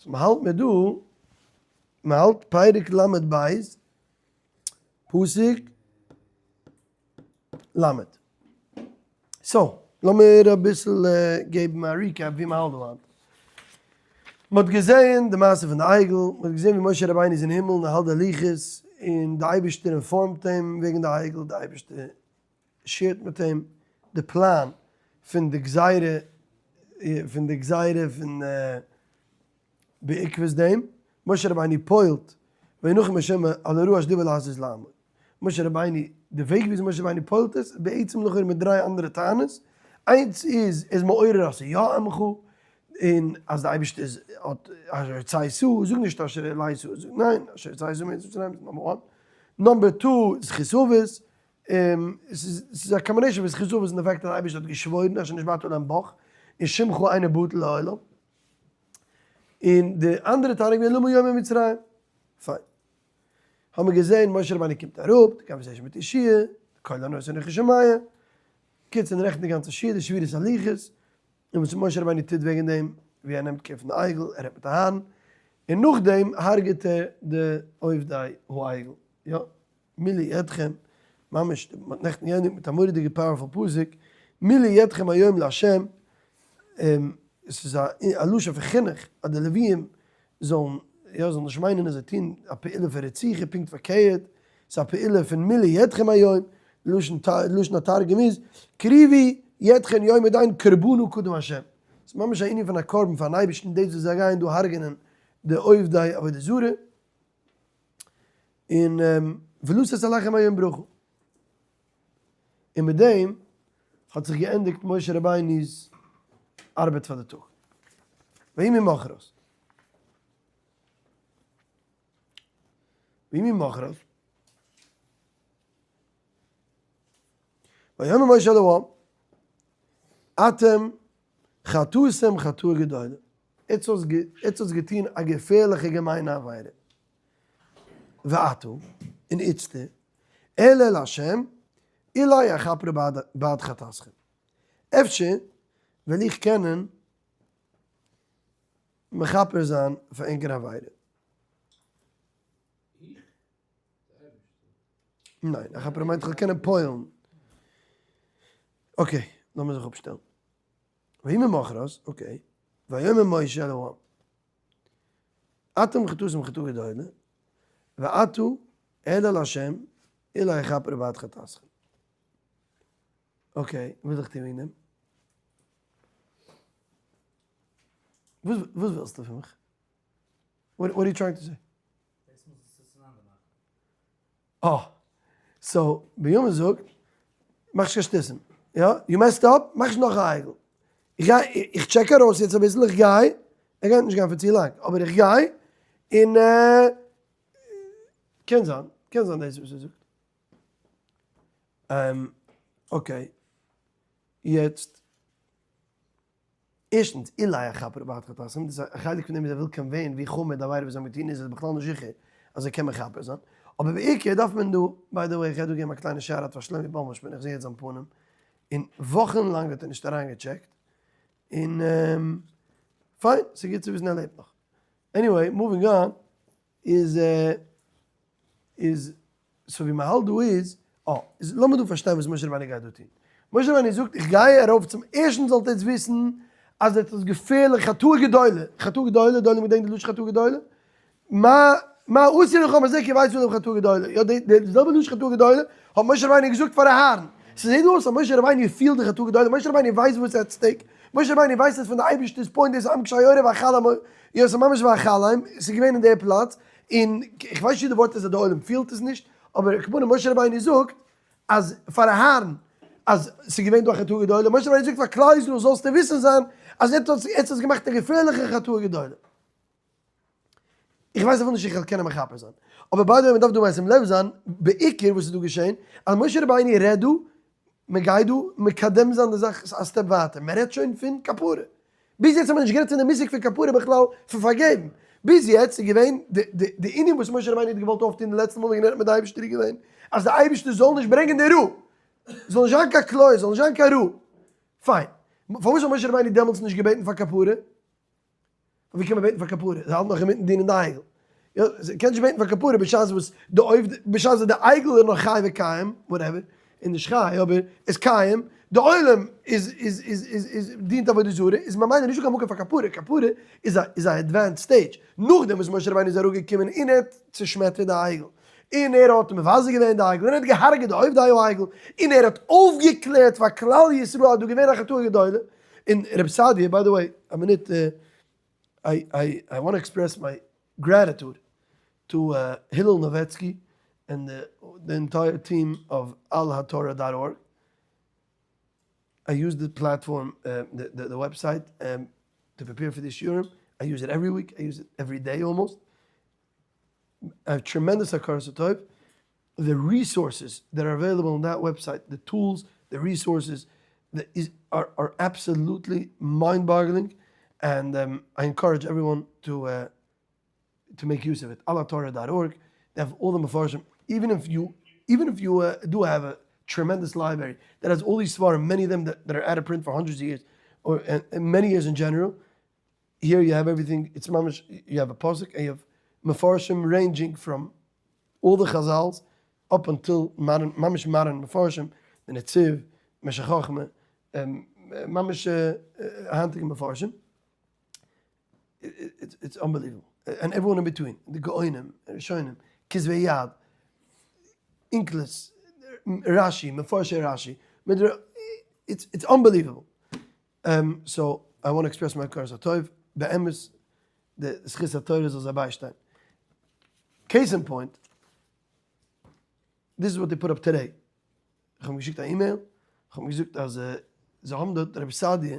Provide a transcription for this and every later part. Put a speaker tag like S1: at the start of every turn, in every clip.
S1: So מ'האלט מיר דא, מ'האלט פרק ל' בית, פסוק ל'. So, לאמיר אביסל געבן א recap ווי מ'האלט דא היינט. מ'האט געזען די מעשה פון די עגל, מ'האט געזען ווי משה רבינו איז אין הימל און ער האלט די לוחות, און די אייבערשטער inform ט אים וועגן די עגל, די אייבערשטער share ט מיט אים די פלאן פון די גזירה, פון די גזירה פון בעקבות דעם, משה רבינו פועל'ט וינחם השם על הרעה אשר דבר לעשות לעמו. משה רבינו, די וועג וויאזוי משה רבינו פועל'ט עס, איז בעצם לכאורה מיט דריי אנדערע טענות, איינס איז, ער איז מעורר אז ס'איז יא עמך, און אז די אייבערשטער איז האט אשר הוצאת, זאג נישט אשר העלית, זאג ניין, אשר הוצאת מארץ מצרים איז number one. Number two, זכות אבות, ס'איז א combination פון זכות אבות און די fact אז די אייבערשטער האט געשוואוירן אשר נשבעת להם בך, און שמך אינו בטל לעולם. און די אנדערע טענה איז געווען למה יאמר מצרים. פיין. האבן מיר געזען משה רבינו קומט אראפ, די conversation מיט יהושע, קול ענות אנכי שומע, קיצור רעכנט די גאנצע שיעור, די שבירת הלוחות, און וואס משה רבינו טוט וועגן דעם, ווי ער נעמט care פון די עגל, ער רעדט מיט אהרן, און נאכדעם הרג'עט ער די עובדי העגל. יא. מלאו ידכם, ממש מען האט נעכטן געענדיגט מיט א מורא'דיגע powerful פסוק, מלאו ידכם היום לה', עס איז א לשון פון חינוך אז די לוויים זאלן יא זאלן נישט מיינען אז זיי טוהן א פעולה פון רציחה, פונקט פארקערט, ס'איז א פעולה פון מלאו ידכם היום, לשון התרגום איז, קריבו ידכם יום הדין קרבנא קדם ה', ס'איז ממש א ענין פון א קרבן פארן אייבערשטן דאס וואס זיי גייען דא הרג'נען די עובדי עבודה זרה. און ולתת עליכם היום ברכה. און מיט דעם האט זיך געענדיגט משה רבינו'ס ארבעט פאר די טאג. ויהי ממחרת. ויהי ממחרת. ויאמר משה אל העם, אתם חטאתם חטאה גדולה. עטס האטס געטון א געפערליכע געמיינע עבירה. ועתה, און איצטער, אעלה אל השם, אולי אכפרה בעד חטאתכם. אפשר וועל איך קענען מכפר זיין פאר ענקער עבירה. ניין, אכפרה מיינט איך וועל קענען פועל'ן. Okay, לאמיר זיך אפשטעלן. ויהי ממחרת, okay, ויאמר משה אל העם, אתם חטאתם חטאה גדולה, ועתה אעלה אל השם, אולי אכפרה בעד חטאתכם. Okay, וואס זאל איך טון וועגן דעם? וואס ווילסטו פון מיך? What are you trying to say?
S2: דאס מוז עס צוזאמען מאכן.
S1: אה. So, בנימין זאגט, מאך נישט קיין שטותים. יא, you messed up, מאך נישט נאך א עגל. איך גיי, איך check ארויס יעצט אביסל, איך גיי, ער גייט נישט גיין פאר צו לאנג, אבער איך גיי, און קען זיין, קען זיין דאס איז וואס ער זאגט. Okay, יעצט. ערשטנס, אולי אכפרה בעד חטאתכם, דאס איז א חלק פון דעם וואס ער וויל convey ען ווי חמור די עבירה וואס זיי האבן געטון איז, ער איז בכלל נישט זיכער אז ער קען מכפר זיין. אבער בעיקר דארף מען דא, by the way, איך גיי דא געבן א קליינע shout out פאר שלומי בוימשפין, איך זע יעצט זיין פנים, און וואכן לאנג האט ער נישט אריינגעטשעקט, און פיין, ס'איז גוט צו וויסן ער לעבט נאך. Anyway, moving on, איז איז so ווי מ'האלט דא איז, אה, איז לאמיר דא פארשטיין וואס משה רבינו גייט דא טון. משה רבינו זאגט איך גיי ארויף צום ערשטן זאלט עטץ וויסן אז עטץ האט געפערליך חטאה גדולה, חטאה גדולה, די עולם געדענקט די לשון חטאה גדולה? מה מה עשו לך הזה כי הבאת עליהם חטאה גדולה, יא די די זעלבע לשון חטאה גדולה האט משה רבינו געזאגט פאר אהרן, ס'זעט דא אויס אז משה רבינו פילט די חטאה גדולה, משה רבינו ווייסט וואס at stake, משה רבינו ווייסט אז פון די אייבערשטער'ס point דאס עם קשי עורף ואכלם, יא ס'איז ממש ואכלם, ס'איז געווען אין די פלאץ, און איך ווייס נישט ווי די ווארט איז אז די עולם פילט עס נישט, אבער כמובן משה רבינו זאגט אז פאר אהרן אז ס'איז געווען דא א חטאה גדולה, משה רבינו זאגט פאר כלל ישראל זאלסטו וויסן זיין אז עטס האטס געמאכט א געפערליכע חטאה גדולה. איך ווייס אפילו נישט איך וועל קענען מכפר זיין. אבער by the way מ'דארף דא משים לב זיין בעיקר וואס איז דא געשען, אז משה רבינו רעדט דא, מ'גייט דא מקדם זיין די זאך א step ווייטער, מ'רעדט שוין פון כפרה. ביז יעצט האט מען נישט גערעדט פון די מושג פון כפרה בכלל, פון פארגעבן. ביז יעצט איז געווען די די די ענין וואס משה רבינו האט געוואלט אויפטון די לעצטע מאל ווען ער רעדט מיט די אייבערשטער איז געווען אז די אייבערשטער זאל נישט ברענגען די רעה, זאל נישט זיין קיין כליה, זאל נישט זיין קיין רעה. פיין. פארוואס האט משה רבינו דעמאלטס נישט געבעטן פאר כפרה? ווי קען מען בעטן פאר כפרה? זיי האלטן נאך אינמיטן דינען די עגל. יא, זיי קען נישט בעטן פאר כפרה בשעת וואס די עובד, בשעת וואס די עגל איז נאך חי וקיים, whatever, איז נישט חי אבער איז קיים, די עולם איז איז איז איז איז דינט עבודה זרה, איז ממילא נישטא קיין מקום פאר כפרה, כפרה איז א איז א advanced stage, נאכדעם וואס משה רבינו איז אראפגעקומען און ער האט צושמעטערט די עגל, און ער האט מבזה געווען די עגל, און ער האט געהארגעט די עובדי העגל, און ער האט אויפגעקלערט פאר כלל ישראל אז דא געווען א חטאה גדולה, און רבי סעדיה, by the way, א מינוט, I I I want express my gratitude to הילל נאוועצקי and the entire team of על התורה dot org, I use the platform the website to prepare for די שיעורים, I use it every week, I use it every day almost, I have tremendous הכרת הטוב, the resources that are available on that website, the tools, the resources, are are absolutely mind boggling, and I encourage everyone to to make use of it, על התורה dot org, they have all the מפרשים, even if you even if you do have a tremendous library that has all these ספרים, many of them that are out of print for hundreds of years, or many years in general, here you have everything, it's ממש, you have a פסוק and you have מפרשים ranging from all the חז"לס up until modern, ממש modern מפרשים, די נציב, משך חכמה, ממש היינטיגע מפרשים, it's unbelievable, and everyone in between, די גאונים, ראשונים, כתבי יד, אונקלוס, רש"י, מפרשי רש"י, it's unbelievable. So I want express my הכרת הטוב, באמת די זכות התורה זאל זיי ביישטיין. Case in point, this is what they put up today. איך האב אים געשיקט א אימעיל, איך האב אים געזאגט אז זיי האבן דארט רבי סעדיה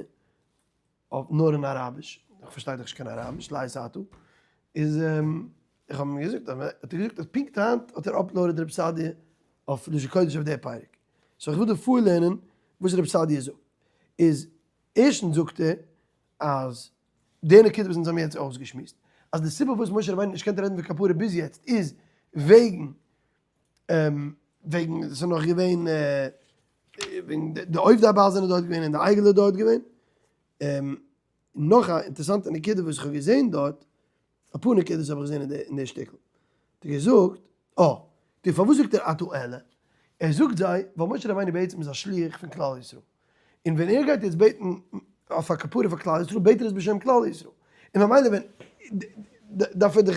S1: אויף נאר אין אראביש, איך פארשטיי דאך נישט קיין אראביש, לעת עתה, איז איך האב אים געזאגט, האט ער געזאגט אז פונקט היינט האט ער uploaded רבי סעדיה אויף לשון קודש אויף די פרק. So איך וויל דיר פארלערנען וואס רבי סעדיה זאגט. איז ערשטנס זאגט ער אז די נקודה וואס אונז האבן יעצט אויסגעשמועסט, אז די סיבה וואס משה רבינו האט נישט געקענט רעדן פון כפרה ביז יעצט איז וועגן וועגן עס איז נאך געווען וועגן די עובדי הבעל זענען דארט געווען און די עגל איז דארט געווען. נאך א אינטערעסאנטע נקודה וואס איך האב געזען דארט, אפאר נקודות האב איך געזען אין די שטיקל, האט ער געזאגט, אה, די פארוואס זאגט ער עתה אעלה? ער זאגט זיי, ווייל משה רבינו בעצם איז א שליח פון כלל ישראל, און ווען ער גייט יעצט בעטן אויף א כפרה פאר כלל ישראל, בעט ער עס בשם כלל ישראל, און ממילא ווען דארף ער דאך,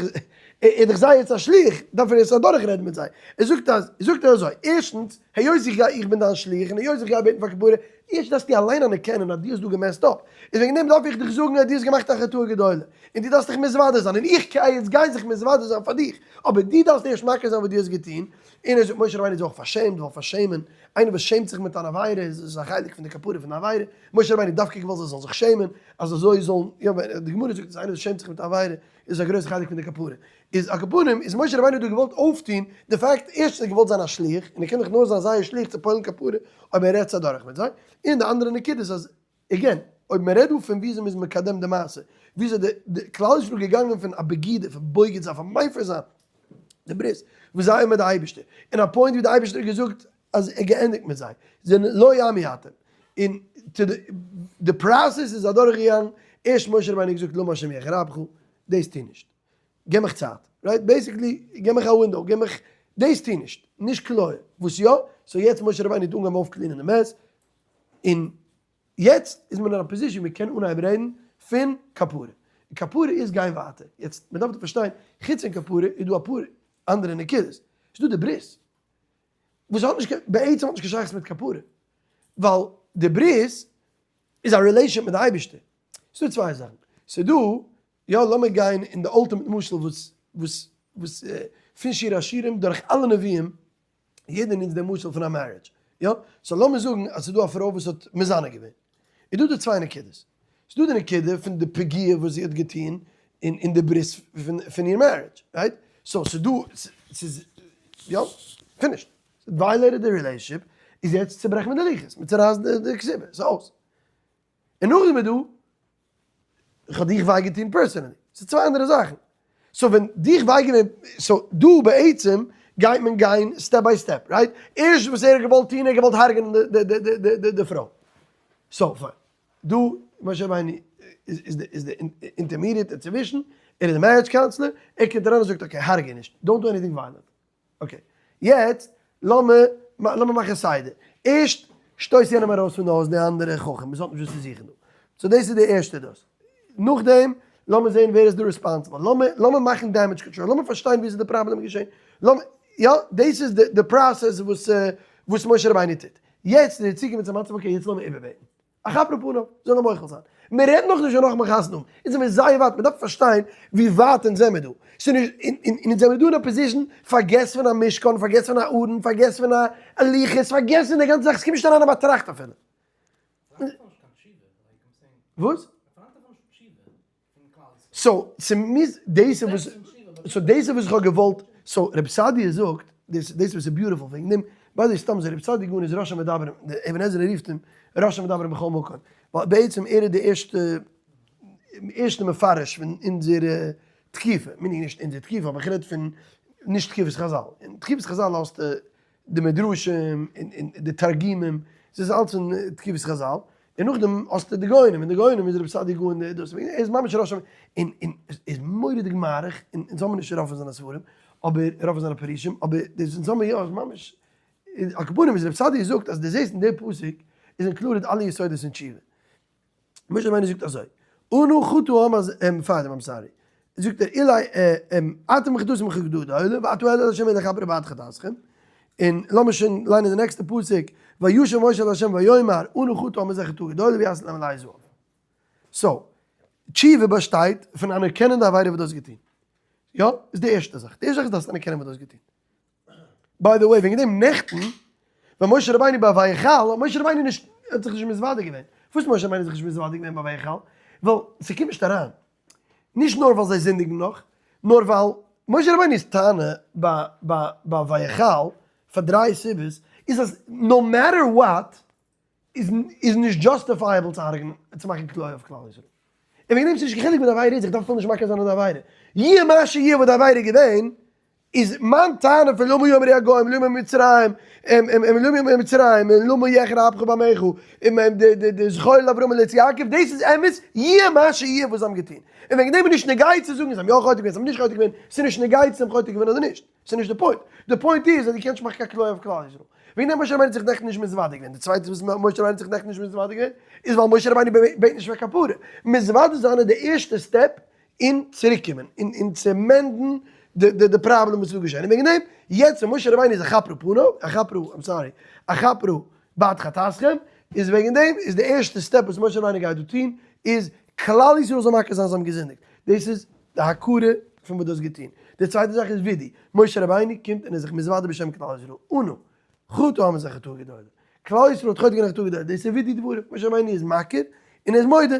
S1: ער איז דאך זיי יעצט א שליח, דארף ער יעצט אדורך רעדן מיט זיי, ער זאגט אז, זאגט ער אזוי, ערשטנס, היות איך גיי, איך בין דיין שליח, און היות איך גיי בעטן פאר כפרה, ערשט דארפסטו אליין אנערקענען אז דו האסט דא גע messed up, איז וועגן דעם דארף איך דיך זאגן אז דו האסט געמאכט א חטאה גדולה, און דו דארפסט דיך מתוודה זיין, און איך גיי יעצט גיין זיך מתוודה זיין פאר דיך, אבער דו דארפסט ערשט מכיר זיין וואס דו האסט געטון, און ער זאגט משה רבינו איז אויך פארשעמט, ווייל פארשעמען איינער וואס שעמט זיך מיט אן עבירה איז עס א חלק פון די כפרה פון די עבירה, משה רבינו האט דווקא געוואלט זיי זאלן זיך שעמען, אז אזוי זאלן, יא, די גמרא זאגט אז איינער וואס שעמט זיך מיט א עבירה איז א גרויס חלק פון די כפרה. איז על כל פנים איז משה רבינו דא געוואלט אויפטוהן די פאקט ערשטנס ער האט געוואלט זיין א שליח און ער קען דאך נאר זיין זייער שליח צו פועל'ן כפרה אויב ער רעדט עס אדורך מיט זיי, און די אנדערע נקודה איז אז again אויב מען רעדט דא פון וויאזוי מען איז מקדם די מעשה, וויאזוי די די כלל ישראל איז געגאנגען פון א בגידה פון בוגד זיין פון מפר זיין די ברית וואס זיי האבן מיט די אייבערשטער, אין א point ווי די אייבערשטער האט געזאגט אז ער געענדיגט מיט זיי, זענען לא עמי אתם, און צו די די process איז אדורך געגאנגען, ערשט משה רבינו האט געזאגט למה השם יחר אפך, דאס טו נישט, גיב מיך צייט, right? Basically, גיב מיך א window, גיב מיך, דאס טו נישט, נישט קלאר, וואס יא? So יעצט משה רבינו האט אנגעהויבן אויפ clean ען די mess, און יעצט איז מען אין א position מען קען אנהייבן רעדן פון כפרה, און כפרה איז גיין ווייטער, יעצט מען דארף דא פארשטיין, חוץ פון כפרה איז דא אפאר אנדערע נקודות, ס'איז דא די ברית, וואס האט נישט קיין, בעצם האט נישט קיין שייכות מיט כפרה, ווייל די ברית איז א relation מיט די אייבערשטער, ס'איז דא צוויי זאכן, ס'איז דא, יא לאמיר גיין אין די ultimate משל וואס וואס וואס פון שיר השירים דורך אלע נביאים, יעדער נוצט די משל פון א marriage, יא, so לאמיר זאגן אז ס'איז דא א פרוי וואס האט מזנה געווען, איז דא די צוויי נקודות, ס'איז דא די נקודה פון די פגיעה וואס זי האט געטון אין אין די ברית פון פון איר marriage, right? So ס'איז דא, ס'איז יא, finished, ס'האט violated די relationship, איז יעצט צוברעכט מען די לוחות, מ'צורייסט די כתובה, ס'איז אויס. און נאכדעם איז דא, איך האב דיך וויי געטון personally, ס'איז צוויי אנדערע זאכן. So ווען דיך וויי געווען, so דא בעצם גייט מען גיין step by step, right? ערשט וואס ער האט געוואלט טון, ער האט געוואלט הרג'נען די פרוי. So fine. דא, משה רבינו. איז די intermediate אינצווישן, ער איז די marriage counselor, ער קומט אריין און זאגט okay הרג'ע נישט, don't do anything violent. Okay, יעצט לאמיר לאמיר מאכן סדר. ערשט שטויס יענעם ארויס פון די הויז, די אנדערע חכם, וואס האט נישט וואס צו זוכן דא. so דאס איז די ערשטע דאס. נאכדעם לאמיר זען ווער איז די responsible. לאמיר לאמיר מאכן damage control, לאמיר פארשטיין ווי אזוי די פראבלעם איז געשען. לאמיר, יא, דאס איז די process וואס וואס משה רבינו טוט. יעצט איז ער צוגעקומען צום מצב, okay יעצט לאמיר איבערבעטן. אכפרה פניו, זאל ער מוחל זיין. מיר רעדן נאך נישט פון נאכאמאל חתונה האבן, אונז זעמיר זייער ווייט, מען דארף פארשטיין ווי ווייט אונז זעמיר דא. ס'איז נישט, און אונז זעמיר דא אין א position, פארגעס פון א משכן, פארגעס פון א ארון, פארגעס פון א לוחות, פארגעס פון די גאנצע זאך, ס'קומט נישט אריין אין באטראכט אפילו. וואס? so, ס'מוז, דאס איז וואס, so דאס איז וואס איך האב געוואלט, so רבי סעדיה זאגט, דאס דאס וואס איז beautiful וועגן דעם, by the way סתם אזוי, רבי סעדיה גאון איז ראש המדברים, דער אבן עזרא רופט אים ראש המדברים בכל מקום, ווייל בעצם ער איז די ערשטע, ערשטע מפרש פון אונזער תקופה, meaning נישט אונזער תקופה, אבער איך רעד פון נישט תקופת חזל, אין תקופת חזל האסטו די מדרשים און די תרגומים, ס'איז אלץ אין תקופת חזל, און נאכדעם האסטו די גאונים, און די גאונים איז רבי סעדיה גאון די דאס, ער איז ממש ראש און און איז מורא'דיג מאריך, און אונז האבן נישט רוב פון זיינע ספרים, אבער רוב פון זיינע פירושים, אבער דאס אונז האבן יא איז ממש, על כל פנים איז רבי סעדיה זאגט אז דו זעסט אין די פסוק איז included אלע יסודות אין תשובה. משה רבינו זאגט אזוי, אנא חטא העם אז ם פארדעם I'm sorry, זאגט ער אולי אתם חטאתם חטאה גדולה ועתה העלו אל ה' לכפר בעד חטאתכם, און לאמיר שוין ליינען די נעקסטע פסוק, וישב משה אל ה' ויאמר אנא חטא העם הזה חטאה גדולה ויעשו להם עלי זהב. so, תשובה באשטייט פון אנערקענען די עבירה וואס דו האסט געטון. יא, איז די ערשטע זאך. די ערשטע זאך איז דארפסט אנערקענען וואס דו האסט געטון. by the way וועגן דעם נעכטן ווען משה רבינו ביי ויחל האט משה רבינו נישט האט זיך נישט מתוודה געווען, פארוואס משה רבינו האט זיך נישט מתוודה געווען ביי ויחל? ווייל ס'קומט נישט אריין, נישט נאר ווייל זיי זינדיגן נאך, נאר ווייל משה רבינו'ס טענה ביי ביי ביי ויחל פאר דריי סיבות איז אז no matter what איז איז נישט justifiable צו הרג'נען צו מאכן כליה אויף כלל ישראל. און וועגן דעם ס'נישט קיין חילוק וואס די עבירה איז, איך דארף אפילו נישט מכיר זיין אין די עבירה. יהיה מה שיהיה וואס די עבירה איז געווען, איז מיין טענה פון למה יאמרו הגוים למה מצרים למה יאמרו מצרים און למה יחרה אפך בעמך און די די די זכור לאברהם אלץ יעקב דאס איז אמת יהיה מה שיהיה וואס זיי האבן געטון. און וועגן דעם איז נישט נוגע צו זאגן זיי האבן יא חוטא געווען זיי האבן נישט חוטא געווען, ס'איז נישט נוגע צו זיי האבן חוטא געווען אדער נישט. ס'איז נישט די point. די point איז אז דו קענסט נישט מאכן קיין כליה אויף כלל ישראל. וועגן דעם משה רבינו האט זיך נעכטן נישט מתוודה געווען. די צווייטע וואס משה רבינו האט זיך נעכטן נישט מתוודה געווען, איז ווייל משה רבינו בעט נישט פאר כפרה. מתוודה זיין איז די ערשטע step אין צוריקקומען, אין צו mend ן די פראבלעם וואס איז דא געשען. און וועגן דעם, יעצט ווען משה רבינו איז אכפרה פניו, אכפרה, I'm sorry, אכפרה בעד חטאתכם, איז וועגן דעם איז די ערשטע step וואס משה רבינו גייט דא טון, איז כלל ישראל זאל מכיר זיין זיי האבן געזינדיגט. דאס איז די הכרה פון וואס דו האסט געטון. די צווייטע זאך איז וידוי. משה רבינו קומט און איז זיך מתוודה בשם כלל ישראל. אנא, חטא העם הזה חטאה גדולה. כלל ישראל האט חוטא געווען חטאה גדולה. דאס איז וידוי דברים. משה רבינו איז מכיר און ער איז מודה.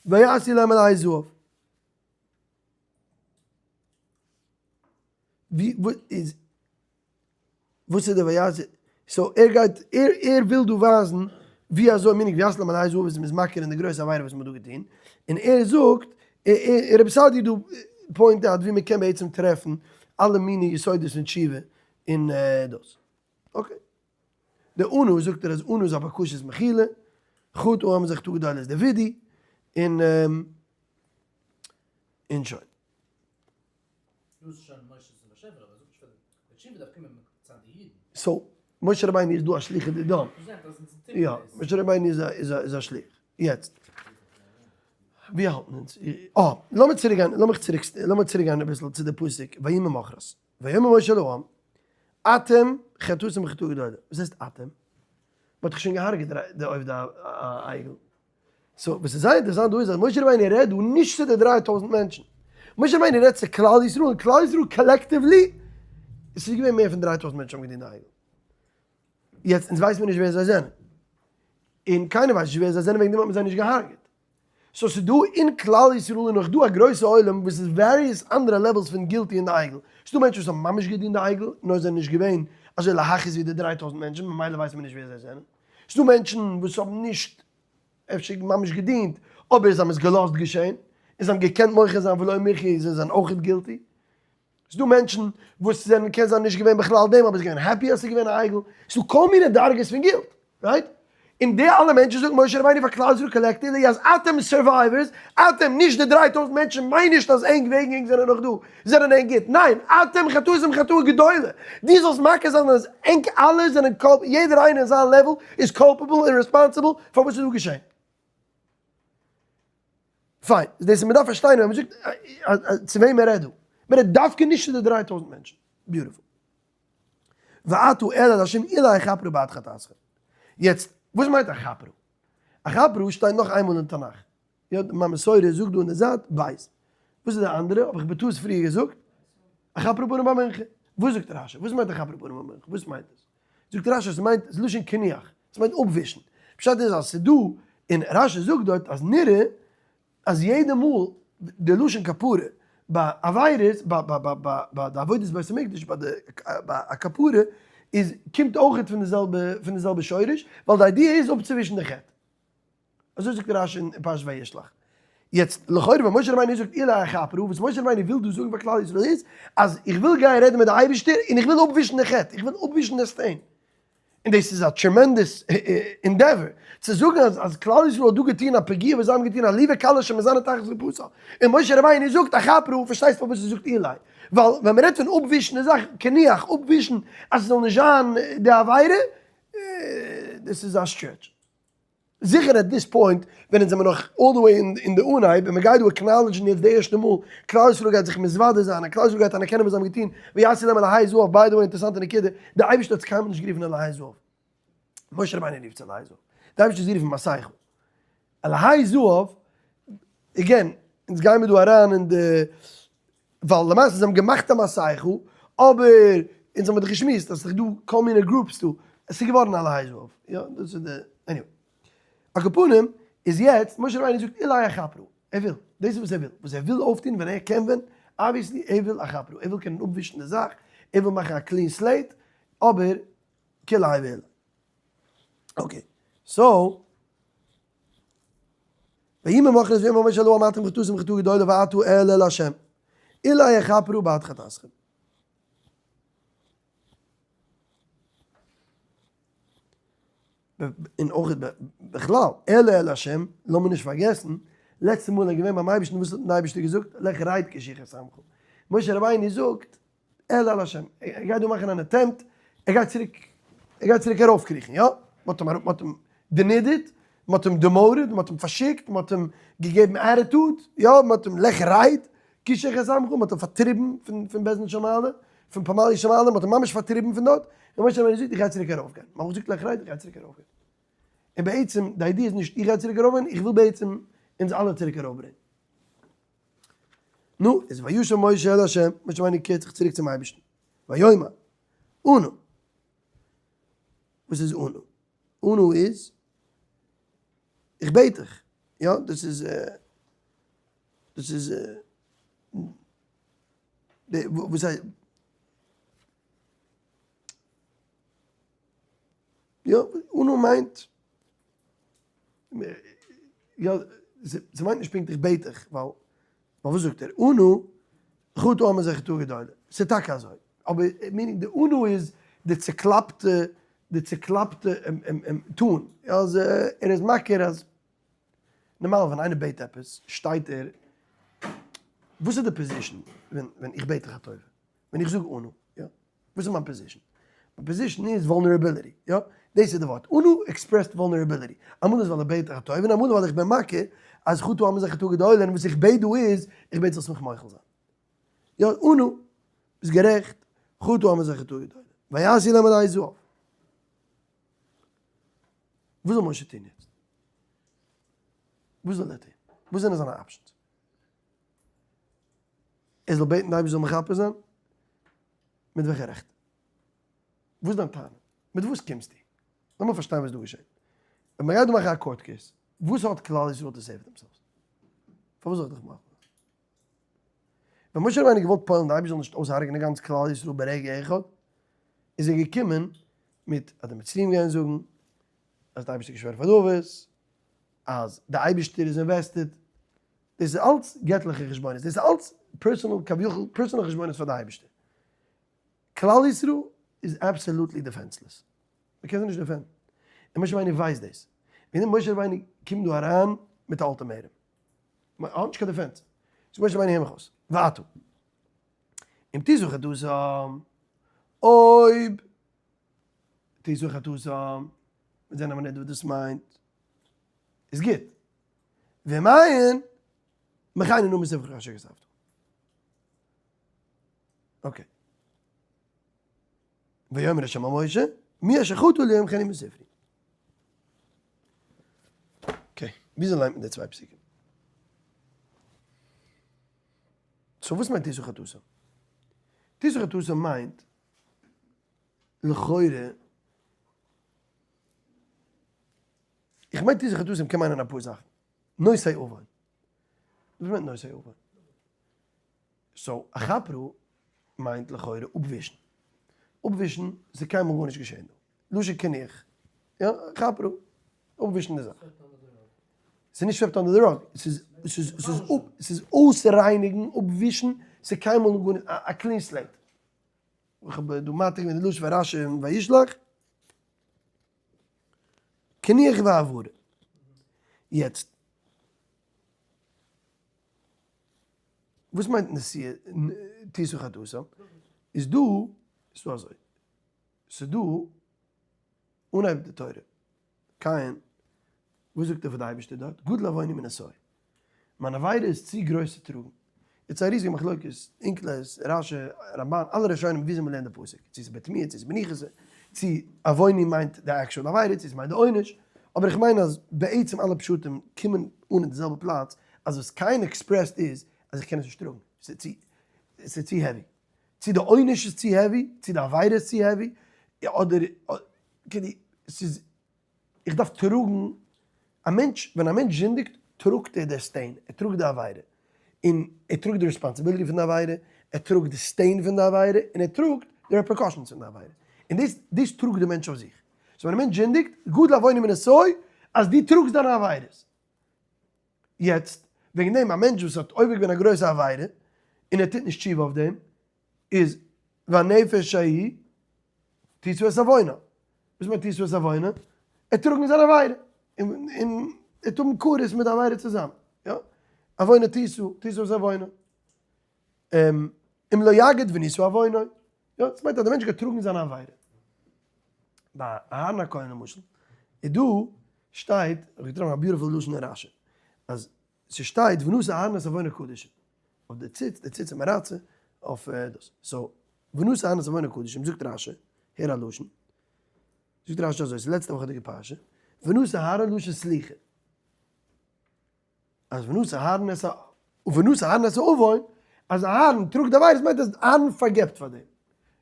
S1: ויעשו להם עלי זהב. ווי וואס איז וואס איז די ויעשו so ער גייט ער ער וויל דא ווייזן ווי אזוי meaning ויעשו להם עלי זהב איז מ'איז מכיר אין די גרויסע עבירה וואס מ'האט דא געטון און ער זאגט רבי סעדי' דא point out ווי מ'קען בעצם טרעפן אלע מיני יסודות פון תשובה און דאס okay די אנא זאגט ער אז אנא איז א בקשת מחילה חטא העם הזה חטאה גדולה איז די וידוי און און שוין.
S2: דאס איז שוין משה צום באשעפער, אבער זאגט נישט פאר די תשובה דארף קומען מצד די אידן.
S1: so, משה רבינו איז דא א שליח דידן. יא, משה רבינו איז א איז א איז א שליח. יעצט, ווי האלטן אונז? אה, לאמיר צוריק גיין, לאמיך צוריק, לאמיר צוריק גיין אביסל צו די פסוק ויהי ממחרת, ויאמר משה אל העם, אתם חטאתם חטאה גדולה. וואס הייסט אתם? מ'האט דאך שוין געהארגעט די עובדי העגל. so וואס איז זייער אינטערעסאנט דא איז אז משה רבינו רעדט דא נישט צו די 3000 מענטשן, משה רבינו רעדט צו כלל ישראל און כלל ישראל collectively, עס איז געווען מער פון 3000 מענטשן האבן געדינט די עגל. יעצט אונז ווייסן מיר נישט ווער זיי זענען, און קיינער ווייסט נישט ווער זיי זענען וועגן דעם האט מען זיי נישט געהארגעט. so ס'איז דא אין כלל ישראל איז נאך דא א גרויסע עולם וואס איז various אנדערע levels פון guilty אין די עגל. ס'איז דא מענטשן וואס האבן ממש געדינט די עגל נאר זענען נישט געווען אזוי להכעיס ווי די 3000 מענטשן ממילא ווייסט מען נישט ווער זיי זענען. ס'דא מענטשן וואס האבן נישט אפשר ממש געדינט, אבער זיי האבן עס געלאזט געשען, און זיי האבן געקענט מוחה זיין ולא מיחו, זיי זענען אויכעט guilty. ס'דא מענטשן וואס זענען קען זיין נישט געווען בכלל דעם, אבער זיי געווען happy אז ס'איז געווען א עגל. ס'דא כל מיני דרגות פון guilt, right? און די אלע מענטשן זאגט משה רבינו פאר כלל ישראל collectively אז אתם survivors, אתם, נישט די 3000 מענטשן, מיין נישט אז ענק וועגן ענק זענען נאך דא, זענען ענק גוט, ניין, אתם חטאתם חטאה גדולה, דו זאלסט מכיר זיין אז ענק אלע זענען culp, יעדער איינער אין זיין level איז culpable און responsible פאר וואס איז דא געשען. פיין, דאס איז מ'דארף פארשטיין ווען מ'זאגט צו וועם מ'רעדט דא, מ'רעדט דווקא נישט צו די 3000 מענטשן, beautiful. ועתה אעלה אל השם אולי אכפרה בעד חטאתכם. יעצט, וואס מיינט אכפרה? אכפרה שטייט נאך איינמאל אין תנך. יא, מיין מסורה זאגט דא אין די זייט בית. וואס איז די אנדערע? האב איך בטעות פריער געזאגט? אכפרה פנים במנחה. וואס זאגט רשי? וואס מיינט אכפרה פנים במנחה? וואס מיינט עס? זאגט רשי, עס מיינט, עס איז לשון קינוח. עס מיינט אפווישן. פשט איז אז ס'איז דא, און רשי זאגט דארט אז נראה אז יעדע מאל די לשון כפרה ביי עבירות, ביי די עבודת בית המקדש, ביי די ביי א כפרה, איז קומט אויכעט פון די זעלבע פון די זעלבע שורש, ווייל די idea איז אפצוווישן די חטא. אזוי זאגט רשי אין פרשת וישלח. יעצט לכאורה ווען משה רבינו זאגט אולי אכפרה, וואס משה רבינו וויל דא זאגן פאר כלל ישראל איז, אז איך וויל גיין רעדן מיט די אייבערשטער און איך וויל אפווישן די חטא, איך וויל אפווישן די stain. און דאס איז א tremendous endeavor, צו זאגן אז אז כלל ישראל האט דא געטון א פגיעה וואס זיי האבן געטון עליבה קלה שמזנה תחת חופתה, און משה רבינו זאגט אכפרה, פארשטייסט פארוואס ער זאגט אולי, ווייל ווען מען רעדט פון אפווישן די זאך, קינוח, אפווישן אז עס זאל נישט זיין די עבירה, דאס איז א stretch. זיכער at this point ווען אונז זעמער נאך all the way אין די אנהייב און מ'גייט דא acknowledge ן יעצט די ערשטע מאל כלל ישראל גייט זיך מתוודה זיין און כלל ישראל גייט אנערקענען וואס זיי האבן געטון ויעשו להם אלהי זהב by the way אינטערעסאנטע נקודה די אייבערשטער האט עס קיינמאל נישט גערופן אלהי זהב משה רבינו רופט עס אלהי זהב די אייבערשטער האט עס גערופן מסכה אלהי זהב again אונז גיימער דא אריין אין די ווייל למעשה זיי האבן געמאכט א מסכה אבער אונז האבן דאך געשמועסט אז ס'איז דא כל מיני groups דא, עס איז געווארן אלהי זהב, יא דאס איז די, anyway. על כל פנים איז יעצט משה רבינו זאגט אולי אכפרה, ער וויל, דאס איז וואס ער וויל, וואס ער וויל אויפטון ווען ער קען ווען, obviously ער וויל אכפרה, ער וויל קענען אפווישן די זאך, ער וויל מאכן א clean slate, אבער כולי האי ואולי. okay, so. ויהי ממחרת ויאמר משה אל העם אתם חטאתם חטאה גדולה ועתה אעלה אל ה' אולי אכפרה בעד חטאתכם. און אויך בכלל, אעלה אל ה', לאמיר נישט פארגעסן, לעצטע מאל ער איז געווען ביים אייבערשטן וואס האט אים די אייבערשטער געזאגט, לך רד כי שחת עמך. משה רבינו זאגט, אעלה אל השם, ער גייט דא מאכן אן attempt, ער גייט צוריק, ער גייט צוריק ארויפקריכן, יא, מען האט אים אראפ, מען האט אים דערנידערט, מען האט אים demoted, מען האט אים פארשיקט, מען האט אים געגעבן attitude, יא, מען האט אים לך רד, כי שחת עמך, מען האט אים פארטריבן פון פון בית דין של מעלה, פון פמליא של מעלה, מען האט אים ממש פארטריבן פון דארט, און משה רבינו זאגט איך גיי צוריק ארויפגיין, מען האט געזאגט לך רד, איך גיי צוריק ארויפגיין. און בעצם די idea איז נישט איך גיי צוריק ארויפגיין, איך וויל בעצם אונז אלע צוריק ארויפברענגען. נו, איז וישב משה אל ה', משה רבינו קערט זיך צוריק צום אייבערשטן, ויאמר, אנא, וואס איז אנא? אנא איז, איך בעט דיך, יא, דאס איז, דאס איז, וואס הייסט, יא, אנא מיינט, יא, ס'מיינט נישט פונקט איך בעט דיך, ווייל, ווייל וואס זאגט ער? אנא, חטא העם הזה חטאה גדולה. ס'איז טאקע אזוי, אבער meaning די אנא איז די צוקלאפטע, די צוקלאפטע tone, אז ער איז מכיר אז, נארמאל ווען איינער בעט עפעס, שטייט ער, וואס איז די position ווען איך בעט דיך א טובה? ווען איך זאג אנא, יא? וואס איז מיין position? מיין position איז vulnerability, יא? דאס איז די ווארט, אנא expressed vulnerability. אמאל איז ווייל איך בעט דיך א טובה, און אמאל ווייל איך בין מכיר אז חטא העם הזה חטאה גדולה, און וואס איך בעט דא איז, איך בעט זאלסט מיך מוחל זיין. יא, אנא, ביסט גערעכט, חטא העם הזה חטאה גדולה. ויעשו להם אלהי זהב. וואס זאל משה טון יעצט? וואס זאל ער טון? וואס זענען זיינע options? ער זאל בעטן די אייבערשטער זאל מכפר זיין? מיט וועלכע רעכט? וואס איז דיין טענה? מיט וואס קומסטו? לאמיר פארשטיין וואס דא געשעט. ווען מען גייט דא מאכן א court case, וואס האט כלל ישראל to save themselves? פארוואס זאל איך דיך מאכן? ווען משה רבינו האט געוואלט פועל'ן די אייבערשטער זאל נישט אויסהרג'נען גאנץ כלל ישראל ברגע אחד, איז ער געקומען מיט אז די מצריים גייען זאגן אז די אייבערשטער געשוואוירן פאר די אבות, אז די אייבערשטער איז invested, דאס איז אלץ געטליכע חשבונות, דאס איז אלץ personal כביכול personal חשבונות פאר די אייבערשטער. כלל ישראל איז absolutely defenseless, מען קען זיי נישט defend ן, און משה רבינו ווייסט דאס. ווען משה רבינו קומט דא אריין מיט א ultimatum. מען האט נישט קיין defense. זאגט משה רבינו הער מיך אויס, ועתה. אם תשא חטאתם, אויב תשא חטאתם, מיר זענען א מינוט וואס דאס מיינט, איז גוט. ואם אין, מחני נא מספרך אשר כתבת. okay. ויאמר השם אל משה, מי אשר חטא לא ימחנו מספרי. okay, וויאזוי ליינט מען די צוויי פסוקים? so וואס מיינט תשא חטאתם? תשא חטאתם מיינט לכאורה, איך מיין תשא חטאתם קען מיינען אפאר זאכן. נושא עוון. וואס מיינט נושא עוון? so אכפרה מיינט לכאורה אפווישן. אפווישן ס'איז קיינמאל גארנישט געשען דא. לשון קינוח. יא, אכפרה. אפווישן די זאך. ס'איז נישט swept under the rug. ס'איז ס'איז ס'איז אפ ס'איז אויסרייניגן, אפווישן, ס'איז קיינמאל גארנישט א clean slate. איך האב דא מעתיק געווען די לשון פון רשי אין וישלח. קינוח והעברה. יעצט. וואס מיינט נשיא תשא חטאתם? איז דא, איז דא אזוי, ס'איז דא אנהייב די תורה, קין, וואס זאגט ער פאר די אייבערשטער דארט? גדול עווני מנשוא, מיין עבירה איז צו גרויס צו טראגן. יעצט א ריזיגע מחלוקת, אונקלוס, רשי, רמבן, אלע ראשונים וויאזוי מ'לערנט די פסוק, צו ס'איז בתמיהה צו ס'איז בניחותא, צו עווני מיינט די actual עבירה, צו ס'מיינט די עונש, אבער איך מיין אז בעצם אלע פשטים קומען אן אין די זעלבע פלאץ, אז וואס קין expressed איז אז איך קען עס נישט טראגן, ס'איז צו heavy, צו די עונש איז צו heavy, צו די עבירה איז צו heavy, אדער כאילו ס'איז איך דארף טראגן, א מענטש, ווען א מענטש זינדיגט טראגט ער די stain, ער טראגט די עבירה, און ער טראגט די responsibility פון די עבירה, ער טראגט די stain פון די עבירה, און ער טראגט די repercussions פון די עבירה, און דאס דאס טראגט די מענטש אויף זיך. so ווען א מענטש זינדיגט, גדול עווני מנשוא, אז דו טראגסט דיינע עבירות. יעצט, וועגן דעם א מענטש וואס האט עובר געווען א גרויסע עבירה, און ער טוט נישט תשובה אויף דעם, איז והנפש ההיא תשא את עוונה. וואס מיינט תשא את עוונה? ער טראגן זיין עבירה, און און ער וועט האבן כרת מיט די עבירה צוזאמען, יא? עוונה תשא, תשא את עוונה. אם לא יגיד ונשא עוונו, יא, דאס מיינט אז דער מענטש גייט טראגן זיין עבירה. ביי אהרן הכהן למשל, איז דא שטייט, איך האב געטראפן א beautiful לשון אין רשי, אז ס'שטייט ונשא אהרן את עוון הקדשים, אויף די ציץ, די ציץ המרצה, אויף דאס. so, ונשא אהרן את עוון הקדשים, זאגט רשי, הער א לשון, זאגט רשי אזוי, ס'איז לעצטע וואכעדיגע פרשה, ונשא אהרן לשון סליחה. אז ונשא אהרן את ה ונשא אהרן את העוון, אז אהרן טראגט די עבירות מיינט אז אהרן פארגעבט פאר דעם.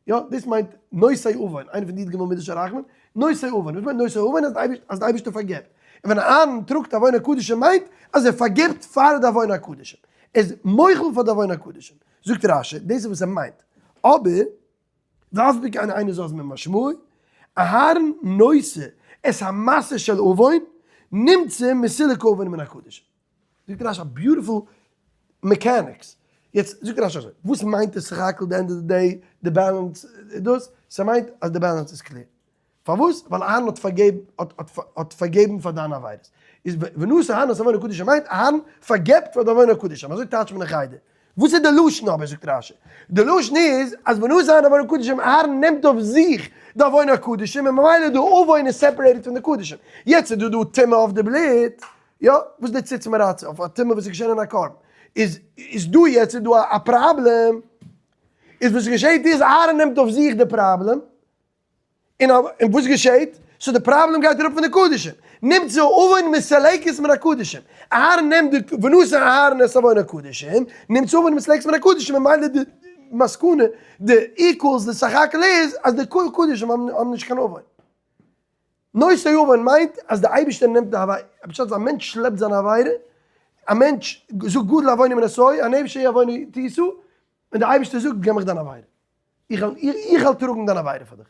S1: יא, דאס מיינט נושא עוון, איינע פון די י"ג מידות של רחמים, נושא עוון, וואס מיינט נושא עוון? אז די אייבערשטער פארגעבט. און ווען אהרן טראגט עוון הקדשים מיינט אז ער פארגעבט פאר די עוון הקדשים. ער איז מוחל פאר די עוון הקדשים. זאגט רשי, דאס איז וואס ער מיינט. אבער, ואף על פי כן אינו זז ממשמעו, אהרן נושא את המשא של עוון, נמצא מסולק העוון מן הקדשים. זאגט רשי א beautiful mechanics. יעצט זאגט רשי אזוי, וואס מיינט עס סך הכל די end of די day, די balance איז דאס, ס'מיינט אז די balance איז clear. פארוואס? ווייל אהרן האט פארגעבן, האט פארגעבן פאר דיינע עבירות. איז ונשא אהרן את עוון הקדשים מיינט אהרן פארגעבט פאר די עוון הקדשים, אזוי טייטשט מען אין חדר. וואס איז די לשון אבער זאגט רשי, די לשון איז אז ונשא אהרן עוון הקדשים, אהרן נעמט אויף זיך די עוון הקדשים און ממילא די עוון איז separated פון די קדשים. יעצט איז דא דא טומאה אויף די בלוט, יא, וואס איז די ציץ מרצה אויף א טומאה וואס איז געשען אין א קרבן? איז איז דא יעצט איז דא א פראבלעם, איז וואס געשעט איז אהרן נעמט אויף זיך די פראבלעם, און וואס געשעט? so די פראבלעם גייט אראפ פון די קדשים. נמצא עוון מסולקת מן הקדשים. אהרן נעמט די ונשא אהרן את עוון הקדשים, נמצא עוון מסולקת מן הקדשים, ממילא די מסקנא, די equals, די סך הכל איז אז די קדשים האבן נישט קיין עוון. נושא עוון מיינט אז די אייבערשטער נעמט די עבירה, פשט איז א מענטש שלעפט זיין עבירה, א מענטש זאגט גדול עווני מנשוא, הנפש ההיא עווני תשא, און די אייבערשטער זאגט געב מיך דיין עבירה. איך וועל טראגן דיין עבירה פאר דיך.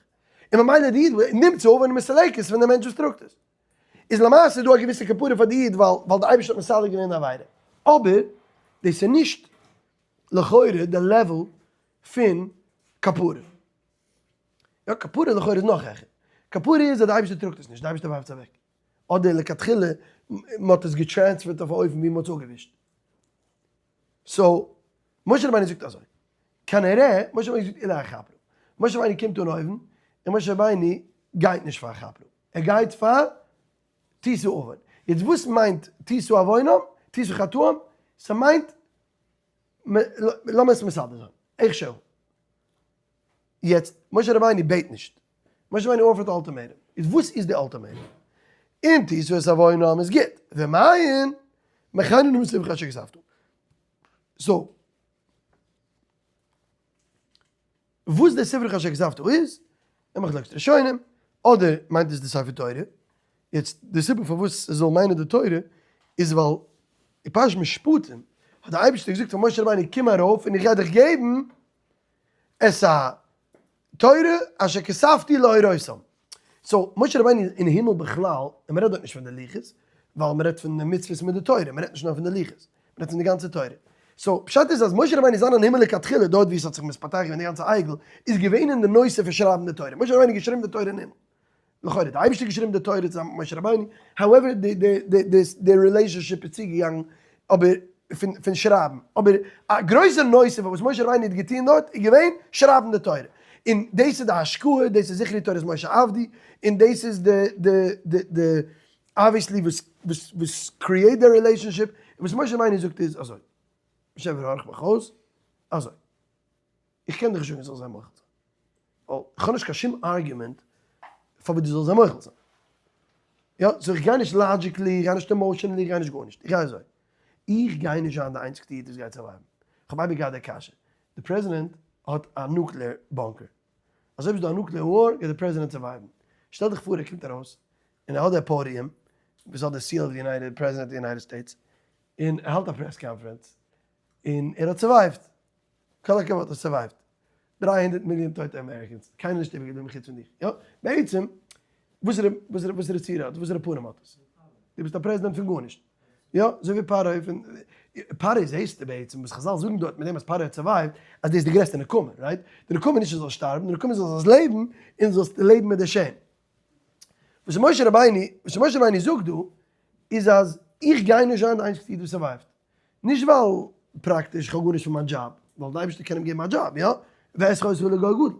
S1: און ממילא די איד נמצא עוון מסולקת פון די מענטש וואס טראגט עס. איז למעשה דא א געוויסע כפרה פאר די איד ווייל די אייבערשטער האט מסלק געווען די עבירה. אבער דאס איז נישט לכאורה די level פון כפרה. יא כפרה לכאורה איז נאך העכער. כפרה איז אז די אייבערשטער טראגט עס נישט, די אייבערשטער ווארפט עס אוועק. אדער לכתחילה מען האט עס גע transfer ט אויף א אופן ווי מען האט עס אפגעווישט. so משה רבינו זאגט אזוי, כנראה משה רבינו זאגט אולי אכפרה, משה רבינו קומט אן אויבן, און משה רבינו גייט נישט פאר כפרה, ער גייט פאר תשא עוון. יעצט וואס מיינט תשא עוונם, תשא חטאם? ס'מיינט לאמיר עס מסדר זיין, איך שהוא. יעצט, משה רבינו בעט נישט, משה רבינו offer ט ultimatum, איז וואס איז די ultimatum? אם תשא את עוונם איז גוט, ואם אין, מחני נא מספרך אשר כתבת. so, וואס די ספרך אשר כתבת איז, אין מחלוקת ראשונים, אדער מיינט עס די ספר תורה, יעצט די סיבה פארוואס עס זאל מיינען די תורה איז ווייל אין פרשת משפטים האט דער אייבערשטער געזאגט פאר משה רבינו קום ארויף און איך גיי דיך געבן את התורה אשר כתבתי להורותם. so משה רבינו איז אין הימל בכלל, און מען רעדט דארט נישט פון די לוחות, ווייל מען רעדט פון די מצוות מיט די תורה, מען רעדט נישט נאר פון די לוחות, מען רעדט פון די גאנצע תורה. so פשט איז אז משה רבינו זיין אין הימל לכתחילה דארט ווי עס האט זיך מתפתח געווען די גאנצע עגל, איז געווען אין די נושא פון שרייבן די תורה, משה רבינו האט געשריבן די תורה אין הימל. לכאורה האט די אייבערשטער געשריבן די תורה צוזאמען מיט משה רבינו, however די relationship איז צוגעגאנגען אבער פון שרייבן, אבער א גרויסע נושא פון וואס משה רבינו האט געטון דארט איז געווען שרייבן די תורה, און דאס איז די השקעה, דאס איז זכרו תורת משה עבדי, און דאס איז די די די די obviously וואס וואס וואס create די relationship, און וואס משה רבינו זאגט איז אזוי, באשעפער הארך מיך אויס, אזוי. איך קען דיך נישט זאגן זאלסט זיי מוחל זיין, ווייל איך האב נישט קיין שום argument פארוואס דו זאלסט זיי מוחל זיין. יא, so איך גיי נישט logically, איך גיי נישט emotionally, איך גיי נישט גארנישט, איך גיי אזוי. איך גיי נישט זיין די איינציגסטע איד וואס גייט survive ן. איך האב אייביג געהאט די קשיא, די פרעזידענט האט א nuclear bunker. אז אויב איז דא א nuclear war גייט די פרעזידענט survive ן. שטעל דיך פאר ער קומט ארויס און ער האט די podium וואס האט די seal of the United president of the United States און ער האלט א press conference און ער האט survive ט. כל הכבוד האסט survive ט 300 מיליאן טויטע Americans, קיינער נישט איבערגעבליבן חוץ פון דיך, יא? בעצם וואסערע וואסערע וואסערע צורה האט עס, וואסערע פנים האט עס? דו ביסט א פרעזידענט פון גארנישט, יא? אזוי ווי פרעה פון פרעה זעהסטו בעצם וואס חזל זאגן דארט מיט דעם אז פרעה האט survive ט אז דאס איז די גרעסטע נקמה, right? די נקמה איז נישט אז זאלסט שטארבן, די נקמה איז אז זאלסט לעבן און זאלסט לעבן מיט די shame. וואס משה רבינו וואס משה רבינו זאגט דא איז אז איך גיי נישט זיין די איינציגסטע איד וואס survive ט, נישט ווייל פראקטיש איך האב גארנישט פון מיין דזשאב, ווייל די אייבערשטער קען אים געבן א דזשאב, יא, ואעשך אותך לגוי גדול,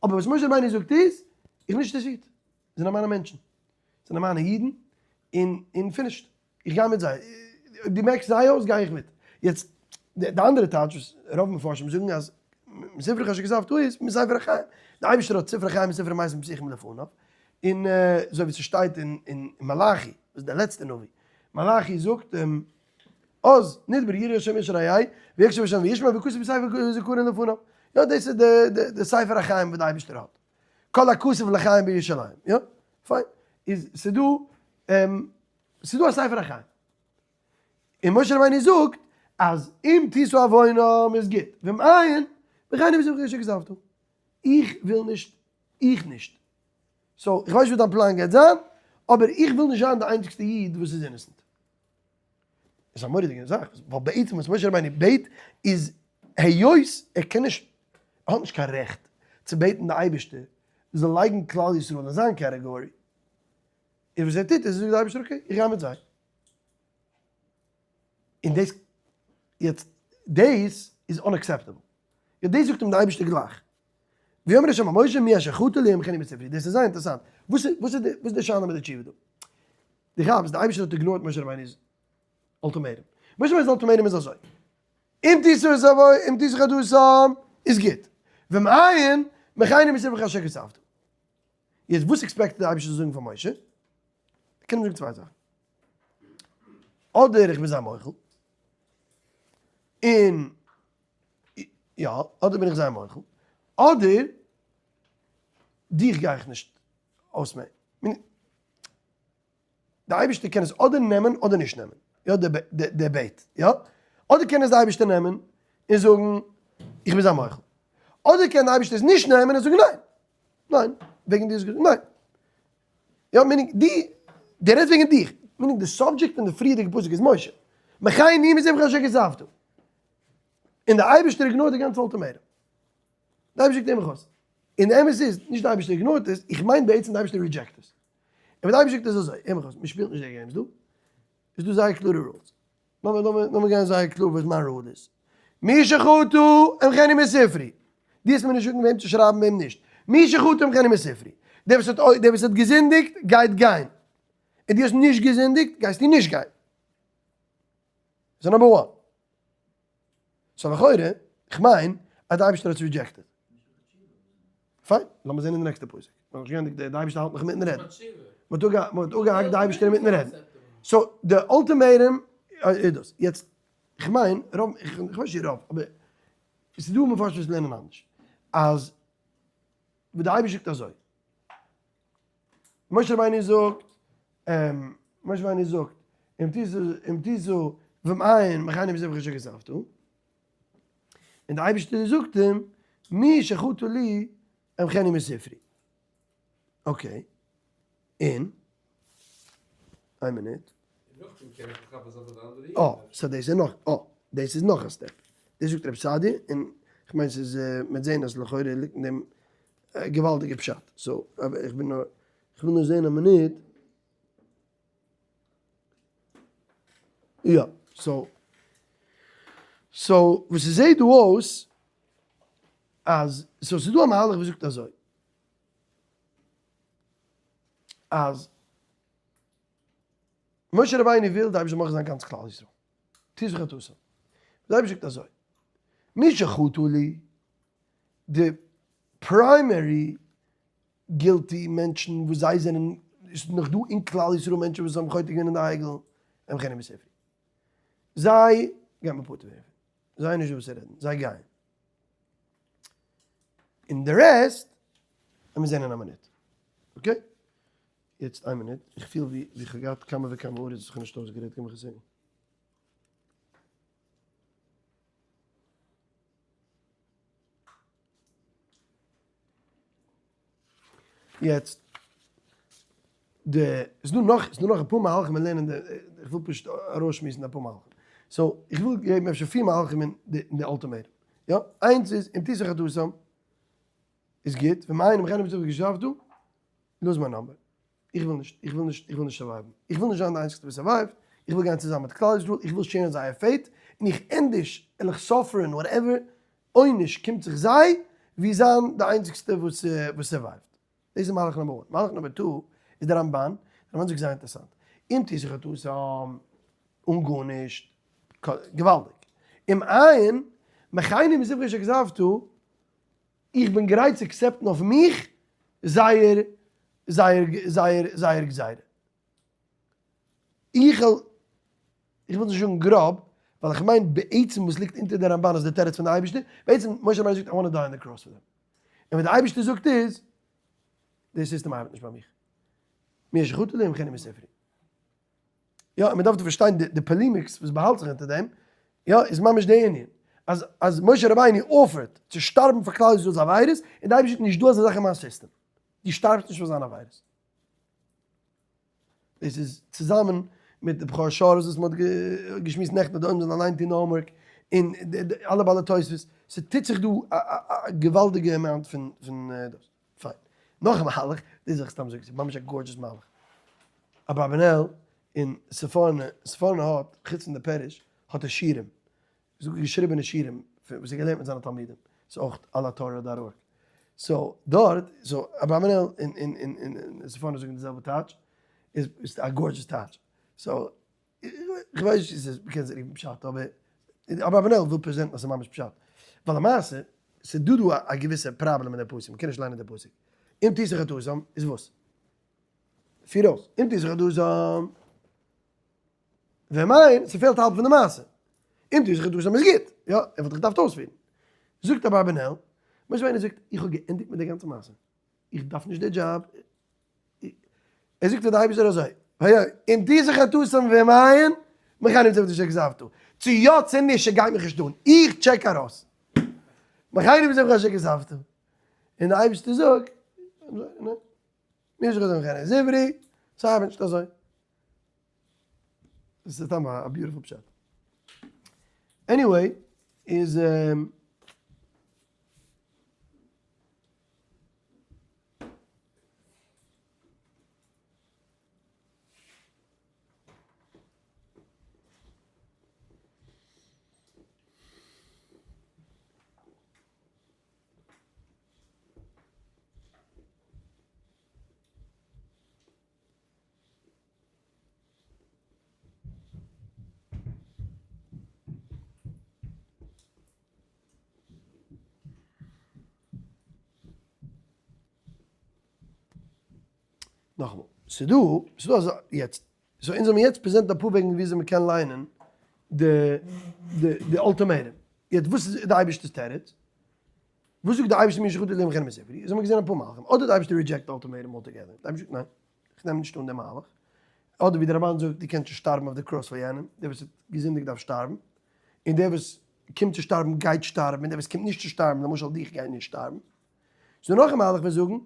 S1: אבער וואס משה רבינו זאגט איז, איך בין נישט אינטערעסירט, זענען מיינע מענטשן, זענען מיינע אידן, און און finished, איך גיי מיט זיי, אויב דו מעקסט זיי אויס גיי איך מיט. יעצט, די אנדערע טייטש וואס רוב מפרשים זאגן אז מספרך אשר כתבת איז מספר החיים, די אייבערשטער האט ספר החיים און ספר המתים פתוחים לפניו, און אזוי ווי ס'שטייט אין מלאכי, וואס איז דער לעצטער נביא, מלאכי זאגט אז נדברו יראי השם איש רעהו ויקשב השם וישמע וכתוב בספר זכרון לפניו, יא דאס איז די ספר החיים וואס די אייבערשטער האט, כל הכתוב לחיים בירושלים, יא פיין, איז ס'דא ס'דא א ספר החיים, און משה רבינו זאגט אז אם תשא עוונם איז גוט, ואם אין, מחני מספרך אשר כתבת, איך וויל נישט, איך נישט, so איך ווייס נישט וואס דיין פלאן גייט זיין, אבער איך וויל נישט זיין די איינציגסטע איד וואס איז innocent. איז א מורא'דיגע זאך, ווייל בעצם וואס משה רבינו בעט איז היות ער קען נישט, ער האט נישט קיין רעכט צו בעטן די אייבערשטער זאל לייגן כלל ישראל אין זיין category, און וואס ער טוט איז ער זאגט די אייבערשטער okay איך גיי מיט זיי. און דאס יעצט דאס איז unacceptable. יעצט דאס זאגט אים די אייבערשטער גלייך. ויאמר ה' אל משה מי אשר חטא לא ימחנו מספרי, דאס איז זייער אינטערעסאנט, וואס איז וואס איז די שאלה מיט די תשובה דא? די כאפסט, די אייבערשטער האט ignore ט משה רבינו'ס ultimatum, משה רבינו'ס ultimatum איז אזוי, אם תשא את עוונם אם תשא חטאתם איז גוט, ואם אין, מחני מספרך אשר כתבת. יעצט וואס expect די אייבערשטער זאל זאגן פאר משה? ער קען אים זאגן צוויי זאכן, אדער איך בין זיי מוחל, און יא, אדער בין איך זיי מוחל, אדער דיך גיי איך נישט אויסמעקן. די אייבערשטער קען עס אדער נעמען אדער נישט נעמען. יא, דער בעט, יא. אדער קען עס די אייבערשטער נעמען און זאגן, איך בין זיי מוחל. אדער קען די אייבערשטער עס נישט נעמען און זאגן, ניין, ניין, וועגן דיר איז גוט, ניין. יא, meaning די, די רעדסט וועגן דיך. meaning די subject פון די פריערדיגע פסוק איז משה. מחני מספרך אשר כתבת. און דער אייבערשטער ignore ט די גאנצע ultimatum. דער אייבערשטער זאגט אים איך האס. און די אמת איז, נישט דער אייבערשטער ignore ט עס, איך מיין בעצם דער אייבערשטער reject עס. און ווען די אייבערשטער זאגט עס אזוי, הער מיך אויס, מען שפילט נישט די games דא, איז דא זייער קלארע rules. לאמיר לאמיר לאמיר גיין זייער קלאר וואס מיין rule איז. מי שחטא אמחנו מספרי. דו האסט מיר נישט זאגן וועם צו שרייבן וועם נישט. מי שחטא אמחנו מספרי. דער וואס האט דער וואס האט געזינדיגט גייט גיין. און דו האסט נישט געזינדיגט גייסטו נישט גיין. סאו number one. so לכאורה, איך מיין אז די אייבערשטער האט עס rejected. פיין, לאמיר זען אין די נעקסטע פסוק. נאך נישט געענדיגט, די אייבערשטער האלט נאך אינמיטן רעדן. מען האט אפגעהאקט די אייבערשטער אינמיטן רעדן. so די ultimatum איז דאס. יעצט, איך מיין, רוב, איך ווייס נישט רוב, אבער עס איז דא מפרשים וואס לערנען אנדערש. אז וואס די אייבערשטער זאגט אזוי. משה רבינו זאגט, משה רבינו זאגט, אם תשא אם תשא ואם אין מחני מספרך אשר כתבת, און די אייבערשטער זאגט אים, מי שחטא לי אמחנו מספרי. okay, און? איין מינוט. אה, so דאס איז נאך, אה, דאס איז נאך א step. דאס זאגט רב סעדי', און כ'מיין ס'איז, מ'וועט זען אז לכאורה ליגט אין דעם א געוואלדיגע פשט. so, אבער איך בין נאר, כ'וויל נאר זען א מינוט. יא, so, so וואס ס'זעט דא אויס, אז, so ס'איז דא א מהלך וואס זאגט אזוי, אז משה רבינו וויל די אייבערשטער זאל מוחל זיין גאנץ כלל ישראל, תשא חטאתם. די אייבערשטער זאגט אזוי, מי שחטא לי, די primary guilty מענטשן וואס זיי זענען, עס איז נאך דא אין כלל ישראל מענטשן וואס האבן חוטא געווען אין די עגל, אמחנו מספרי. זיי גייט מען פטור ווערן פון, זיי נישט דא וואס צו רעדן, זיי גייען. און די rest וועמיר זען אין א מינוט. okay? יעצט איין מינוט, איך פיל ווי איך האב געהאט כמה וכמה הערות וואס איך האב נישט אויסגערעדט, קען מיך עס זען. יעצט, די, ס'איז דא נאך, ס'איז דא נאך אפאר מהלכים אין לערנען די, איך וויל פשוט ארויסשמועסן אפאר מהלכים. so, איך וויל געבן אפשר פיר מהלכים אין די, אין די ultimatum. יא, איינס איז, אם תשא חטאתם, איז גוט, ווען מיין איינעם האט זיך געשאפט דא, לאז מיין number. איך וויל נישט, איך וויל נישט, איך וויל נישט survive ן. איך וויל נישט זיין די איינציגסטע וואס survive ט, איך וויל גיין צוזאמען מיט כלל ישראל, איך וויל share ן זייער fate, און איך ענדערש וועל איך suffer ן whatever עונש קומט זיך זיי, ווי זיין די איינציגסטע וואס וואס survive ט. דאס איז מהלך number one. מהלך number two איז די רמבן, די רמבן זאגט זייער אינטערעסאנט, אם תשא חטאתם אן גארנישט, געוואלדיג. אם אין, מחני מספרך אשר כתבת, איך בין גרייט צו accept ן אויף מיך זייער זייער זייער זייער גזירה. איך וועל, איך וויל נישט זאגן גראב, ווייל איך מיין בעצם וואס ליגט אונטער די רמבן איז די תירוץ פון די אייבערשטער, בעצם משה רבינו זאגט I want to die on the cross for them. און וואס די אייבערשטער זאגט איז, די סיסטעם ארבעט נישט ביי מיך. מי שחטא לי אמחנו מספרי. יא, און מען דארף דא פארשטיין די polemics וואס באהאלט זיך אונטער דעם, יא, איז ממש די ענין, אז אז משה רבינו offer ט צו שטארבן פאר כלל ישראל'ס עבירות, און די אייבערשטער זאגט נישט דא אזא זאך אין מיין סיסטעם, דו שטארבסט נישט פאר זיינע עבירות. דאס איז צוזאמען מיט די בכור שרה'ס וואס מען האט געשמועסט נעכטן אז די עולם זאל אליין טון די homework, און אלע בעלי תוספות, ס'טוט זיך דא א געוואלדיגע amount פון דאס. פיין. נאך א מהלך, דאס זאל איך סתם זאגן, ס'איז ממש א gorgeous מהלך. אברבנאל אין ספורנו, ספורנו האט, חוץ פון די פירוש, האט ער שיעורים. זאגט געשריבענע שיעורים וואס ער געלערנט מיט זיינע תלמידים. ס'איז אויך על התורה dot org. so דארט, so אברבנאל אין אין אין אין ספורנו זאגן די זעלבע טייטש, איז א gorgeous טייטש. so איך ווייס נישט צו ס'איז, מ'קען עס רופן פשט, אבער אברבנאל וויל present ן אז ס'איז ממש פשט. ווייל למעשה, ס'איז דא דא א געוויסע פראבלעם אין די פסוק, מ'קען נישט ליינען די פסוק. אם תשא חטאתם איז וואס? פיר אויס. אם תשא חטאתם ואם אין, ס'פעלט האלב פון די מעשה. אם תשא חטאתם איז גוט, יא, ער וואלט דאך געדארפט אויספירן. זאגט אברבנאל, משה רבינו זאגט, איך האב געענדיגט מיט די גאנצע מעשה. איך דארף נישט די דזשאב, ער זאגט פאר די אייבערשטער אזוי, והיה אם תשא חטאתם ואם אין, מחני מספרך אשר כתבת, צו יא צו נישט ס'גייט מיך נישט אן, איך check ארויס, מחני מספרך אשר כתבת, און די אייבערשטער זאגט, מי שחטא מחני מספרי, ס'ארבעט נישט אזוי. דאס איז סתם א beautiful פשט. anyway, איז. נאכאמאל, ס'דא, ס'דא אזא, יעצט, so אונז האבן יעצט present אפאר וועגן וויאזוי מ'קען ליינען די די די ultimatum. יעצט וואס איז די אייבערשטער'ס תירוץ? וואס זאגט די אייבערשטער מי שחטא לי אמחנו מספרי? אונז האבן געזען אפאר מהלכים, אדער די אייבערשטער reject די ultimatum altogether, די אייבערשטער זאגט ניין, איך נעם נישט אן די מהלך, אדער ווי די רמב"ן זאגט דו קענסט נישט שטארבן אויף די cross פאר יענעם, דער וואס האט געזינדיגט דארף שטארבן, און דער וואס קומט צו שטארבן גייט שטארבן, און דער וואס קומט נישט צו שטארבן, למשל דיך, גייט נישט שטארבן. ס'איז דא נאך א מהלך וואס זאגן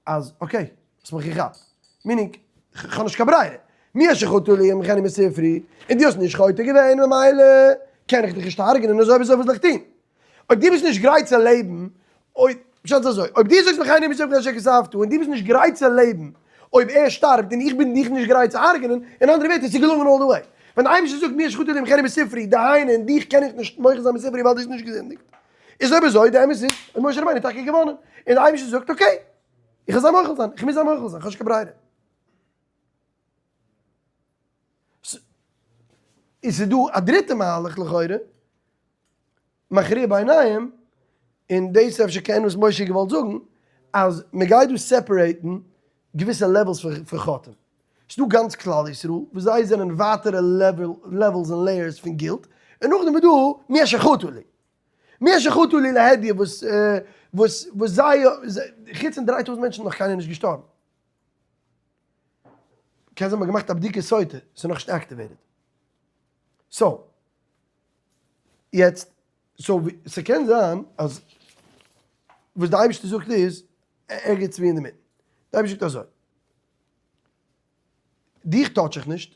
S1: אז okay, האסט מיך געכאפט, meaning כ'האב נישט קיין ברירה, מי אשר חטא לי אמחנו מספרי, און דו האסט נישט חוטא געווען ממילא קען איך דיך נישט הרג'נען, אזוי אויב אזוי וואס זאל איך טון? אויב דו ביסט נישט גרייט צו לעבן, אויב, פשט איז אזוי, אויב דו זאגסט מחני מספרך אשר כתבת און דו ביסט נישט גרייט צו לעבן אויב ער שטארבט און איך בין דיך נישט גרייט צו הרג'נען, אין אנדערע ווערטער, ס'איז געלונגען all the way. ווען די אייבערשטער זאגט מי אשר חטא לי אמחנו מספרי, דהיינו און דיך קען איך נישט מוחל זיין מספרי ווייל דו האסט נישט געזינדיגט, איז אויב אזוי די אמת איז האט משה רבינו טאקע געוואנען, און די אייבערשטער זאגט okay, איך וועל זיי מוחל זיין, איך מוז זיי מוחל זיין, איך האב נישט קיין ברירה. און ס'איז דא א דריטע מהלך לכאורה, מכריע בעיניים, און דאס איז אפשר כעין וואס משה האט געוואלט זאגן, אז מען גייט דא separate ן געוויסע levels פון חטאים. ס'איז דא גאנץ כלל ישראל וואס זיי זענען ווייטערע levels און layers פון guilt, און נאכדעם איז דא מי אשר חטא לי. מי אשר חטא לי להדיא וואס וואס וואס זיי, חוץ פון 3000 מענטשן איז נאך קיינער נישט געשטארבן. קען זיין מ'האט געמאכט א בדיקת סוטה, ס'איז נאכנישט activated. So, יעצט, so ס'קען זיין אז וואס די אייבערשטער זאגט איז ערגעץ ווי אינדערמיטן. די אייבערשטער זאגט אזוי, דיך touch איך נישט,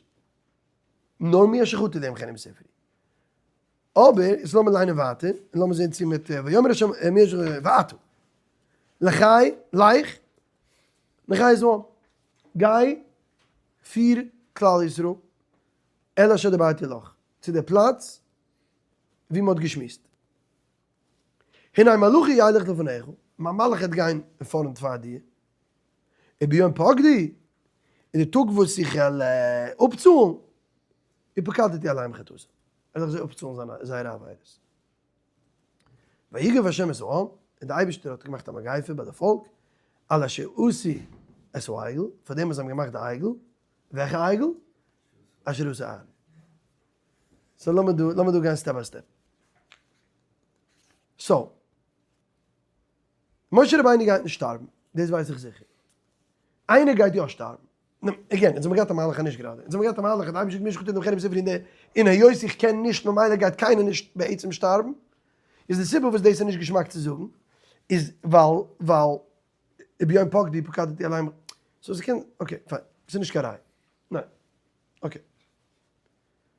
S1: נאר מי אשר חטא לי אמחנו מספרי. אבער, יעצט לאמיר ליינען ווייטער, און לאמיר זען צו מיט ויאמר ה' מי אשר ועתה לחי לך נחה את העם, גיי פיר כלל ישראל אל אשר דברתי לך, צו די פלאץ ווי מען האט געשמועסט. הנה מלאכי ילך לפניך, מיין מלאך וועט גיין אין פארנט פאר דיר, וביום פקדי, אין די טאג וואס איך וועל אפצאלן, ופקדתי עליהם חטאתם, וועל איך זיי אפצאלן זייערע עבירות. ויגף השם את העם, און דער אייבערשטער האט געמאכט א מגיפה ביי די פאלק, על אשר עשו את העגל, פאר דעם וואס זיי האבן געמאכט די עגל, וועלכע עגל? אשר עשה אהרן. so לאמיר דא, לאמיר דא גיין step by step. So, משה רבינו גייט נישט שטארבן, דאס ווייס איך זיכער. איינער גייט יא שטארבן. נו, again, אונז האבן געהאט א מהלך נישט גראדע. אונז האבן געהאט א מהלך אז די אייבערשטער האט משה געטון דעם חרם ספר אין די, און היות איך קען נישט ממילא גייט קיינער נישט בעצם שטארבן, איז די סיבה וואס דאס איז נישט געשמאק צו זאגן, איז ווייל, ווייל וביום פקדי פקדתי עליהם, so ס'קען, okay, פיין, ס'איז נישט קיין ראיה. ניין. Okay.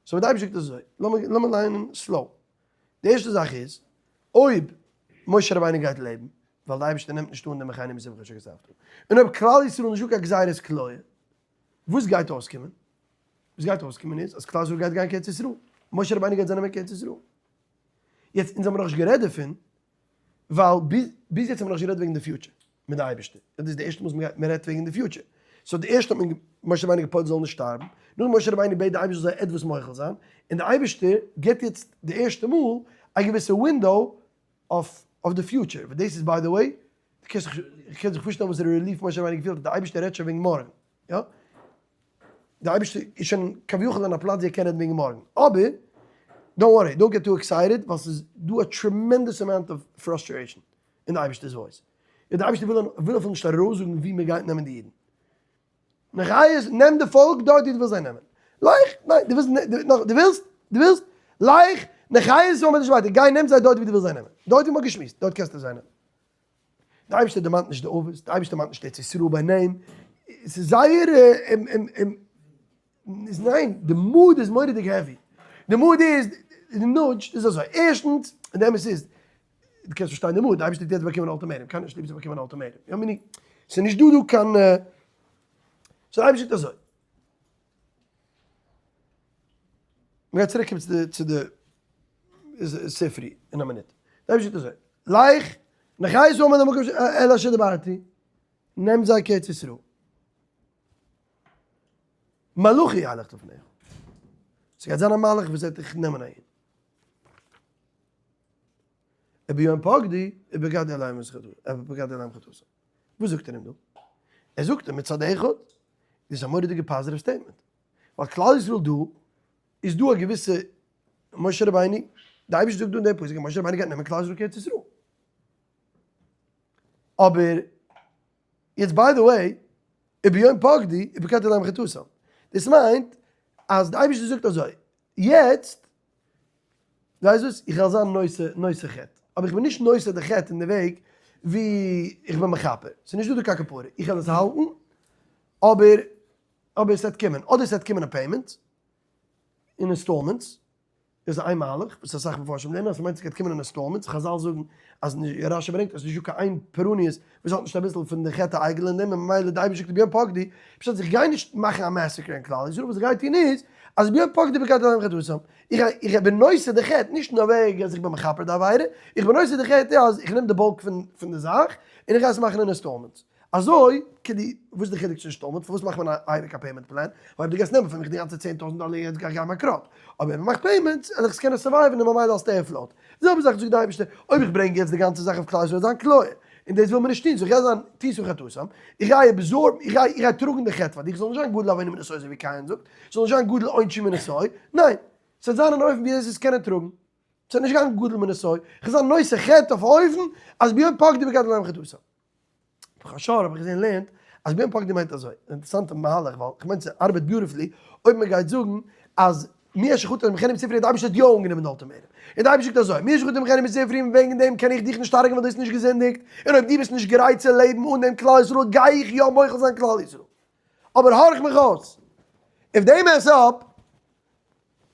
S1: So די אייבערשטער זאגט אזוי, לאמיר לאמיר ליינען slow. די ערשטע זאך איז, אויב משה רבינו גייט לעבן, ווייל די אייבערשטער נעמט נישט אן דעם מחני מספרך אשר כתבת, און אויב כלל ישראל נישט דא קיין גזירת כליה, וואס גייט אויסקומען? וואס גייט אויסקומען איז אז כלל ישראל גייט גיין קיין ארץ ישראל, משה רבינו גייט זיין נעמען קיין ארץ ישראל. יעצט, אונז האבן נאכנישט גערעדט דערפון, ווייל ביז יעצט האבן מיר נאכנישט גערעדט וועגן די future מיט די אייבערשטער, דאס איז די ערשטע מאל וואס מען רעדט וועגן די future, so די ערשטע האט מען משה רבינו געפועלט זאל נישט שטארבן, נאכדעם משה רבינו בעט די אייבערשטער זאל עטוואס מוחל זיין, און די אייבערשטער גיבט יעצט די ערשטע מאל א געוויסע window אויף די future, וואס דאס איז by the way, דו קענסט זיך, איך קען זיך פארשטעלן וואסערע relief משה רבינו געפילט האט, די אייבערשטער רעדט שוין וועגן מארגן, יא? די אייבערשטער איז שוין כביכול אין א פלאץ ווי ער קען רעדן וועגן מארגן, אבער don't worry, don't get too excited, ווייל ס'איז דא א tremendous amount of frustration אין די אייבערשטער'ס voice, און די אייבערשטער וויל וויל אפילו נישט ארויסזאגן ווי מען גייט נעמען די אידן. נחיות, נעם די פאלק דארט ווי דו ווילסט זיי נעמען. לך, ניין, דו ווילסט, נאך, דו ווילסט, דו ווילסט, לך, נחיות זאל מען נישט ווייטער, גיי נעם זיי דארט ווי דו ווילסט זיי נעמען, דארט ווי מ'האט געשמועסט, דארט קענסטו זיי נעמען. די אייבערשטער דערמאנט נישט די אבות, די אייבערשטער דערמאנט נישט ארץ ישראל ביי name, עס איז זייער איז ניין, די mood איז מורא'דיג heavy, די mood איז, די nudge איז אזוי, ערשטנס, און די אמת איז, דו קענסט פארשטיין די mood, די אייבערשטער האט יעצט באקומען ultimatum, קיינער האט נישט ליב צו באקומען ultimatum, יא מיני, ס'איז נישט דא דא קיין, so די אייבערשטער זאגט אזוי. מ'גייט צוריק קומען צו די צו די ספרי אין א מינוט. די אייבערשטער זאגט אזוי, לך נחה את העם אל המקום אל אשר דברתי, נעם זיי קיין ארץ ישראל. מלאכי ילך לפניך. ס'גייט זיין א מלאך וואס וועט דיך נעמען אהין. וביום פקדי ופקדתי עליהם חטאתם. וואס זאגט ער אים דא? ער זאגט אים מצד אחד, דאס איז א מורא'דיגע positive statement, ווייל כלל ישראל דא איז דא א געוויסע משה רבינו, די אייבערשטער זאגט דא אין די פסוק אז משה רבינו גייט נעמען כלל ישראל קיין ארץ ישראל, אבער יעצט by the way, וביום פקדי ופקדתי עליהם חטאתם, דאס מיינט אז די אייבערשטער זאגט אזוי, יעצט ווייסט וואס, איך וועל זיין נושא נושא חטא, אבער איך בין נישט נושא די חטא אין די וועג ווי איך בין מכפר, ס'איז נישט דא דא קיין כפרה, איך וועל עס האלטן, אבער אבער עס וועט קומען, אדער עס וועט קומען אין payments, אין installments, דאס איז איין מהלך וואס אסאך מפרשים לערנען אז ס'מיינט ס'גייט קומען אין installments, חזל זאגן אז רשי ברענגט אז ס'נישט דא קיין איין פורעניות וואס האט נישט אביסל פון די חטא העגל אין דעם און ממילא די אייבערשטער זאגט וביום פקדי, פשט אז איך גיי נישט מאכן א massacre אין כלל ישראל, וואס איך גיי טון איז אז וביום פקדי ופקדתי עליהם חטאתם, איך איך בין נושא די חטא נישט נאר וועגן אז איך בין מכפר די עבירה, איך בין נושא די חטא אז איך נעם די bulk פון די זאך און איך גיי עס מאכן אין installments. אזוי, כדי, וואס איז די חילוק צווישן installment? פארוואס מאכט מען אייביג א payment plan? ווייל אויב דו גייסט נעמען פון מיך די גאנצע 10,000 דאלער יעצט גיי איך גיין באנקראט. אבער ווען מ'מאכט payments, וועל איך עס קענען survive ן און ממילא האסטו afloat. די זעלבע זאך זאגט די אייבערשטער, אויב איך ברענג יעצט די גאנצע זאך אויף כלל ישראל וועט זיין קלאר. און דאס וויל מען נישט טון, so איך גיי זיין תשא חטאתם, איך גיי absorb ן, איך גיי איך גיי טראגן די חטא פאר דיך, ס'זאל נישט זיין גדול עווני מנשוא אזוי ווי קין זאגט, ס'זאל נישט זיין גדול עונשי מנשוא, ניין, ס'וועט זיין אן אופן ווי עס איז קענען טראגן. ס'וועט נישט גיין גדול מנשוא, איך גיי זיין נושא חטא אויף א אופן אז ביום פקדי ופקדתי עליהם חטאתם. פרשת האב איך געזען לערנט אז ביום פקדי מיינט אזוי, אינטערעסאנטע מהלך ווייל כ'מיין ס'ארבעט beautifully אויב מ'גייט זאגן אז מי אשר חטא תמחנו מספרי האט די אייבערשטער האט יא אנגענומען די ultimatum און די אייבערשטער זאגט אזוי מי אשר חטא תמחנו מספרי וועגן דעם קען איך דיך נישט הרג'ן ווייל דו האסט נישט געזינדיגט און אויב דו ביסט נישט גרייט צו לעבן אן דעם כלל ישראל גיי איך יא מוחל זיין כלל ישראל אבער הארך מיך אויס if they mess up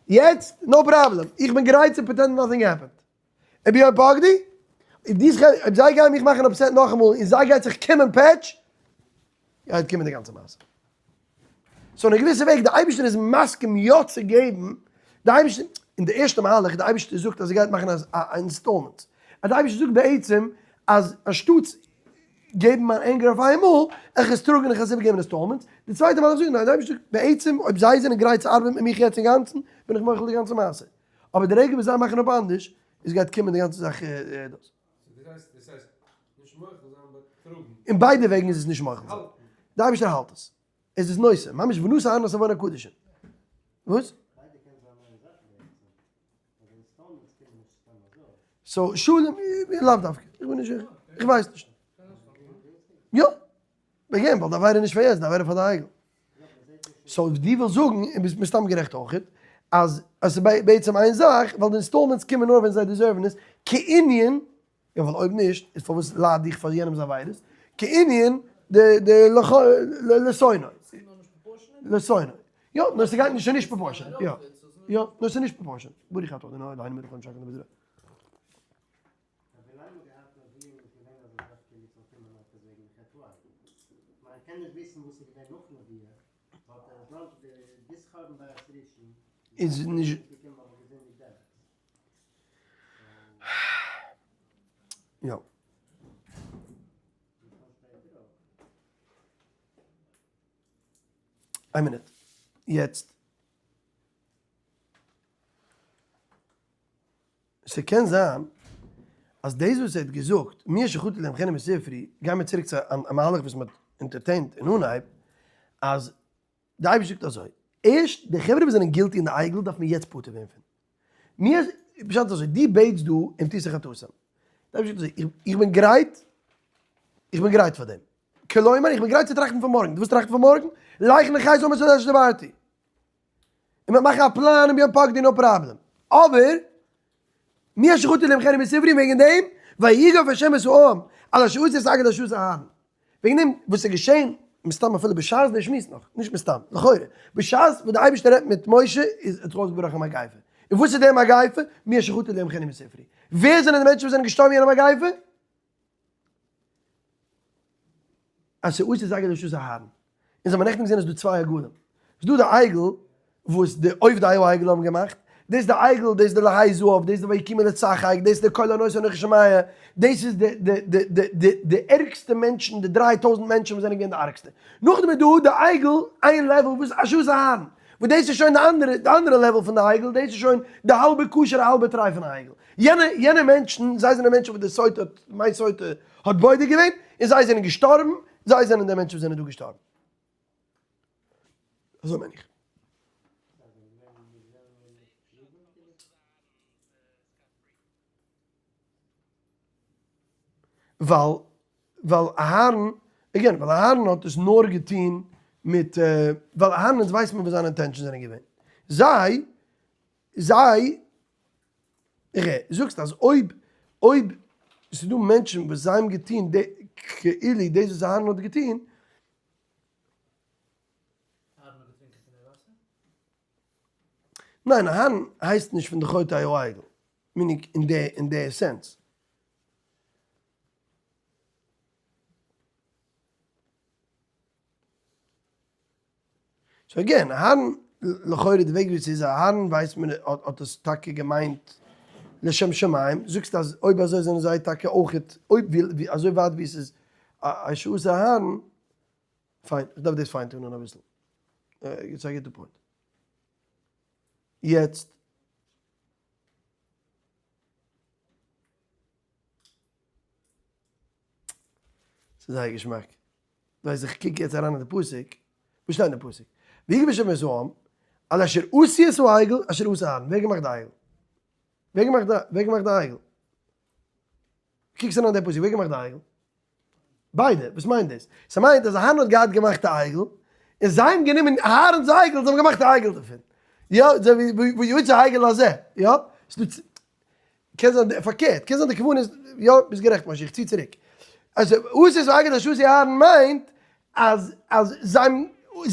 S1: יעצט no problem איך בין גרייט צו pretend nothing happened. וביום פקדי, אויב די אויב זיי גייען מיך מאכן upset נאכאמאל און זיי גייט זיך קומען פעטש, גייט קומען די גאנצע מעשה. so אין א געוויסע וועג די אייבערשטער איז מסכים יא צו געבן, די אייבערשטער, אין די ערשטע מהלך די אייבערשטער זאגט אז ער גייט מאכן א installment, אז די אייבערשטער זאגט בעצם אז אנשטאטס געבן מיין anger אויף איינמאל, איך עס טראגן איך עס איבערגעבן installments, די צווייטע מהלך זאגט ניין די אייבערשטער זאגט בעצם אויב זיי זענען גרייט צו ארבעטן מיט מיך יעצט אינגאנצן בין איך מוחל די גאנצע מעשה. אבער די רגע וואס זיי מאכן אפ אנדערש, איז גייט קומען די גאנצע זאך דאס. אין ביידע וועגן איז עס נישט מוחל זיין. די אייבערשטער האלט עס. עס איז נושא, ממש ונשא אהרן את עוון הקדשים. וואס? so שלום, לאו דווקא, איך בין נישט זיכער, איך ווייס נישט. יא, again, ווייל די עבירה איז נישט פאר יעצט, די עבירה איז פאר די עגל. so דו ווילסט זאגן, און ביסט מסתם גערעכט אויכעט, אז עס איז בעצם איין זאך, ווייל די installments קומען נאר ווען זיי deserve ן עס, כענין, יא ווייל אויב נישט, איז פארוואס לייד איך פאר יענעמ'ס עבירות, כענין די די לשונאו. לשונאו. יא, נאר ס'גייט נישט, ס'איז נישט proportionate, יא. יא, נאר ס'איז נישט proportionate. ברוך אתה אדוני אלהינו מלך העולם שהכל נהיה בדברו.
S3: רבי לייבל האט געהאט נביאים איז געווען אזא זאך כאילו צו באקומען עפעס וועגן די חטא העגל. מען קען נישט וויסן וואס איז געווען נאך נביאה, באט עס לאנג די ביז חורבן בית ראשון
S1: איז נישט
S3: געקומען האט מען געזינדיגט דעמאלטס.
S1: יא. איין מינוט. יעצט. ס'קען זיין אז דאס וואס ער האט געזאגט מי אשר חטא תמחנו מספרי, גייען מיר צוריק צו א מהלך וואס מ'האט entertained אין אנהייב, אז די אייבערשטער זאגט אזוי, ערשט די חברה וואס זענען guilty אין די עגל דארף מען יעצט פטור ווערן פון. מיר, פשט איז אזוי, דו בעטסט דא אם תשא חטאתם. די אייבערשטער זאגט אזוי, איך בין גרייט, איך בין גרייט פאר דעם. כלומר, איך בין גרייט צו טראכטן פון מארגן. דו ווילסט טראכטן פון מארגן? לך נחה את האומץ אשר דברתי. און מ'וועט מאכן א פלאן און ביום פקדי no problem. אבער, מי אשר חטא תמחנו מספרי וועגן דעם, ויגף השם את העם, על אשר עשו את העגל אשר עשה אהרן. וועגן דעם וואס איז געשען, מסתם אפילו בשעת דער שמועס נאך, נישט מסתם, לכאורה, בשעת וואס דער אייבערשטער רעדט מיט משה איז האט זיך אויסגעבראכן א מגיפה. און וואס איז דער מגיפה? מי אשר חטא תמחנו מספרי. ווער זענען די מענטשן וואס זענען געשטארבן אין יענע מגיפה? אז ס'איז אויס עגל רשות אהרן. אונז האבן נעכטן געזען אז ס'דא צוויי עגלים. ס'דא די עגל וואס די עובדי העגל האבן געמאכט, דאס איז די עגל, דאס איז די להי זהב, דאס איז די ויקימו לצחק, דאס איז די קול ענות אנכי שומע, דאס איז די די די די די די ערגסטע מענטשן, די 3000 מענטשן וואס זענען געווען די ארגסטע. נאכדעם איז דא די עגל איין level וואס רשות אהרן, וואס דאס איז שוין די אנדערע די אנדערע level פון די עגל, דאס איז שוין די האלבע כשר'ע האלבע טרייפענע עגל. יענע יענע מענטשן, זיי זענען מענטשן וואס די סוטה האט, מיין סוטה האט בודק געווען, און זיי זענען געשטארבן. זיי זענען די מענטשן וואס זענען דא געשטארבן. אזוי מיין איך. ווייל ווייל אהרן, again, ווייל אהרן האט עס נאר געטון מיט, ווייל אהרן אונז ווייסט מען וואס זיינע intentions זענען געווען. זיי, זיי, איך הער, זאגסט אז אויב, אויב ס'איז דא מענטשן וואס זיי האבן געטון די, כאילו דאס וואס אהרן האט געטון.
S2: אהרן האט געטרינקען פון די וואסער?
S1: ניין, אהרן הייסט נישט פון די חוטאי העגל, meaning אין די, אין די sense. So again, אהרן, לכאורה די וועג ווי ס'איז אהרן ווייסט מען האט עס טאקע געמיינט לשם שמים, זאגסט אז אויב אזוי זענען זיי טאקע אויכעט, אויב ווי אזוי ווייט ווי ס'איז א שעות אהרן, פיין, איך דארף דאס fine tune ען אביסל. יעצט I get the point. יעצט. ס'איז זייער געשמאק. ווייס איך קוק יעצט אריין אין די פסוק, וואס שטייט אין די פסוק? ויגבה השם את העם, על אשר עשו את העגל אשר עשה אהרן. ווער האט געמאכט די עגל? ווער האט געמאכט די, ווער האט געמאכט די עגל? קוקסט אריין אין די פסוק, ווער האט געמאכט די עגל? ביידע, וואס מיינט דאס? ס'מיינט אז אהרן האט געהאט געמאכט א עגל, און זיי האבן גענומען אהרן'ס עגל און זיי האבן געמאכט א עגל דערפון. יא, אזוי ווי ויוצא העגל הזה, יא? קען זיין פארקערט, קען זיין די כוונה איז, יא, ביסט גערעכט משה, איך צי צוריק. אז עשו את העגל אשר עשה אהרן מיינט אז אז זיי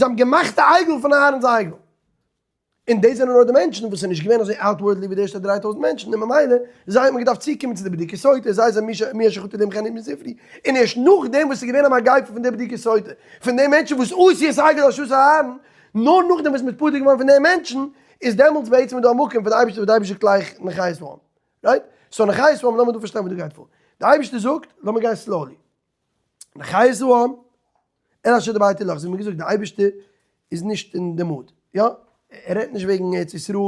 S1: האבן געמאכט א עגל פון אהרן'ס עגל. און דאס זענען נאר די מענטשן וואס איז נישט געווען אזוי outwardly ווי די ערשטע 3000 מענטשן, און ממילא זיי האט מען געדארפט צוקומען צו די בדיקת סוטה, זיי זענען מי אשר חטא להם חן מספרי, און ערשט נאכדעם וואס ס'איז געווען א מגיפה פון די בדיקת סוטה, פון די מענטשן וואס עשו את העגל אשר עשה אהרן, נאר נאכדעם וואס מ'איז פטור געווארן פון די מענטשן, איז דעמאלטס בעצם דא א מקום פאר די אייבערשטער וואס די אייבערשטער זאגט גלייך נחה את העם. Right? So נחה את העם, לאמיר דא פארשטיין וואס דא גייט פאר. די אייבערשטער זאגט, לאמיר גיין slowly. נחה את העם, אל אשר דברתי לך, זיי האבן געזאגט די אייבערשטער איז נישט אין די mood, יא? ער רעדט נישט וועגן ארץ ישראל,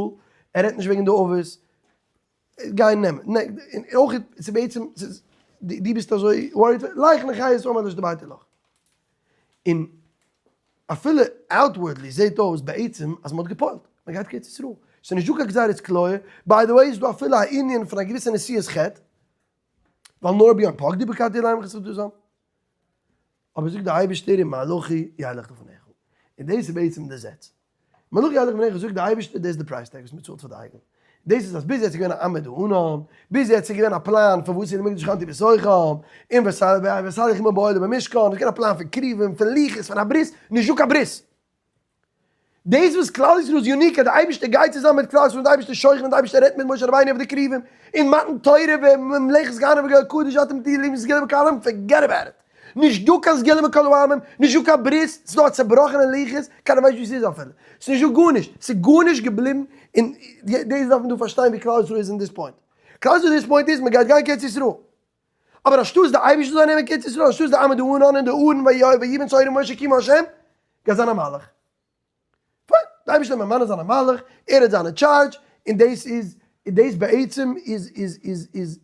S1: ער רעדט נישט וועגן די אבות, גיי נעם, און אויך ס'איז בעצם, דו ביסט אזוי worried, לך נחה את העם אל אשר דברתי לך. און אפילו outwardly זעט אויס בעצם אז מ'האט געפועלט, מ'גייט קיין ארץ ישראל, ס'איז נישט דא קיין גזירת כליה, by the way איז דא אפילו א ענין פון א געוויסע נשיאת חטא, ווייל נאר ביום פקדי פקדתי עליהם חסדתם. אבער זאגט דער אייבערשטער ומלאכי ילך לפניך, און דאס איז בעצם די זעץ, מלאכי ילך לפניך זאגט דער אייבערשטער דאס איז די price tag וואס מען צאלט פאר די עגל, דאס איז אז ביז יעצט איז געווען א עמוד הענן, ביז יעצט איז געווען א פלאן פון ועשו לי מקדש ושכנתי בתוכם, און ואתהלך עמם באהל ובמשכן, עס איז געווען א פלאן פון כרובים, פון לוחות, פון א ברית, נישט דא קיין ברית. דאס וואס כלל ישראל איז unique אז די אייבערשטער גייט צוזאמען מיט כלל ישראל און די אייבערשטער שוכן און די אייבערשטער רעדט מיט משה רבינו אויף די כרובים און מתן תורה וממלכת כהנים וגוי קדוש אתם תהיו לי סגולה מכל העמים, forget about it! נישט דא קיין סגולה מכל העמים, נישט דא קיין ברית, ס'איז דא א צעבראכענע לוחות, קיינער ווייסט נישט ווי ס'איז אפילו, ס'איז נישט דא גארנישט, ס'איז גארנישט געבליבן, און דאס דארף מען דא פארשטיין ווי כלל ישראל איז אין this point. כלל ישראל this point איז מ'גייט גיין קיין ארץ ישראל. אבער אנשטאטס די אייבערשטער זאל נעמען קיין ארץ ישראל, אנשטאטס די עמוד הענן און די ארון ויבן צעירים משה כי מהשם, גייט זיין א מלאך. פיין, די אייבערשטער וועט ממנה זיין א מלאך, ער האט זיינע טשארדזש, און דאס איז, און דאס בעצם איז, איז, איז, איז,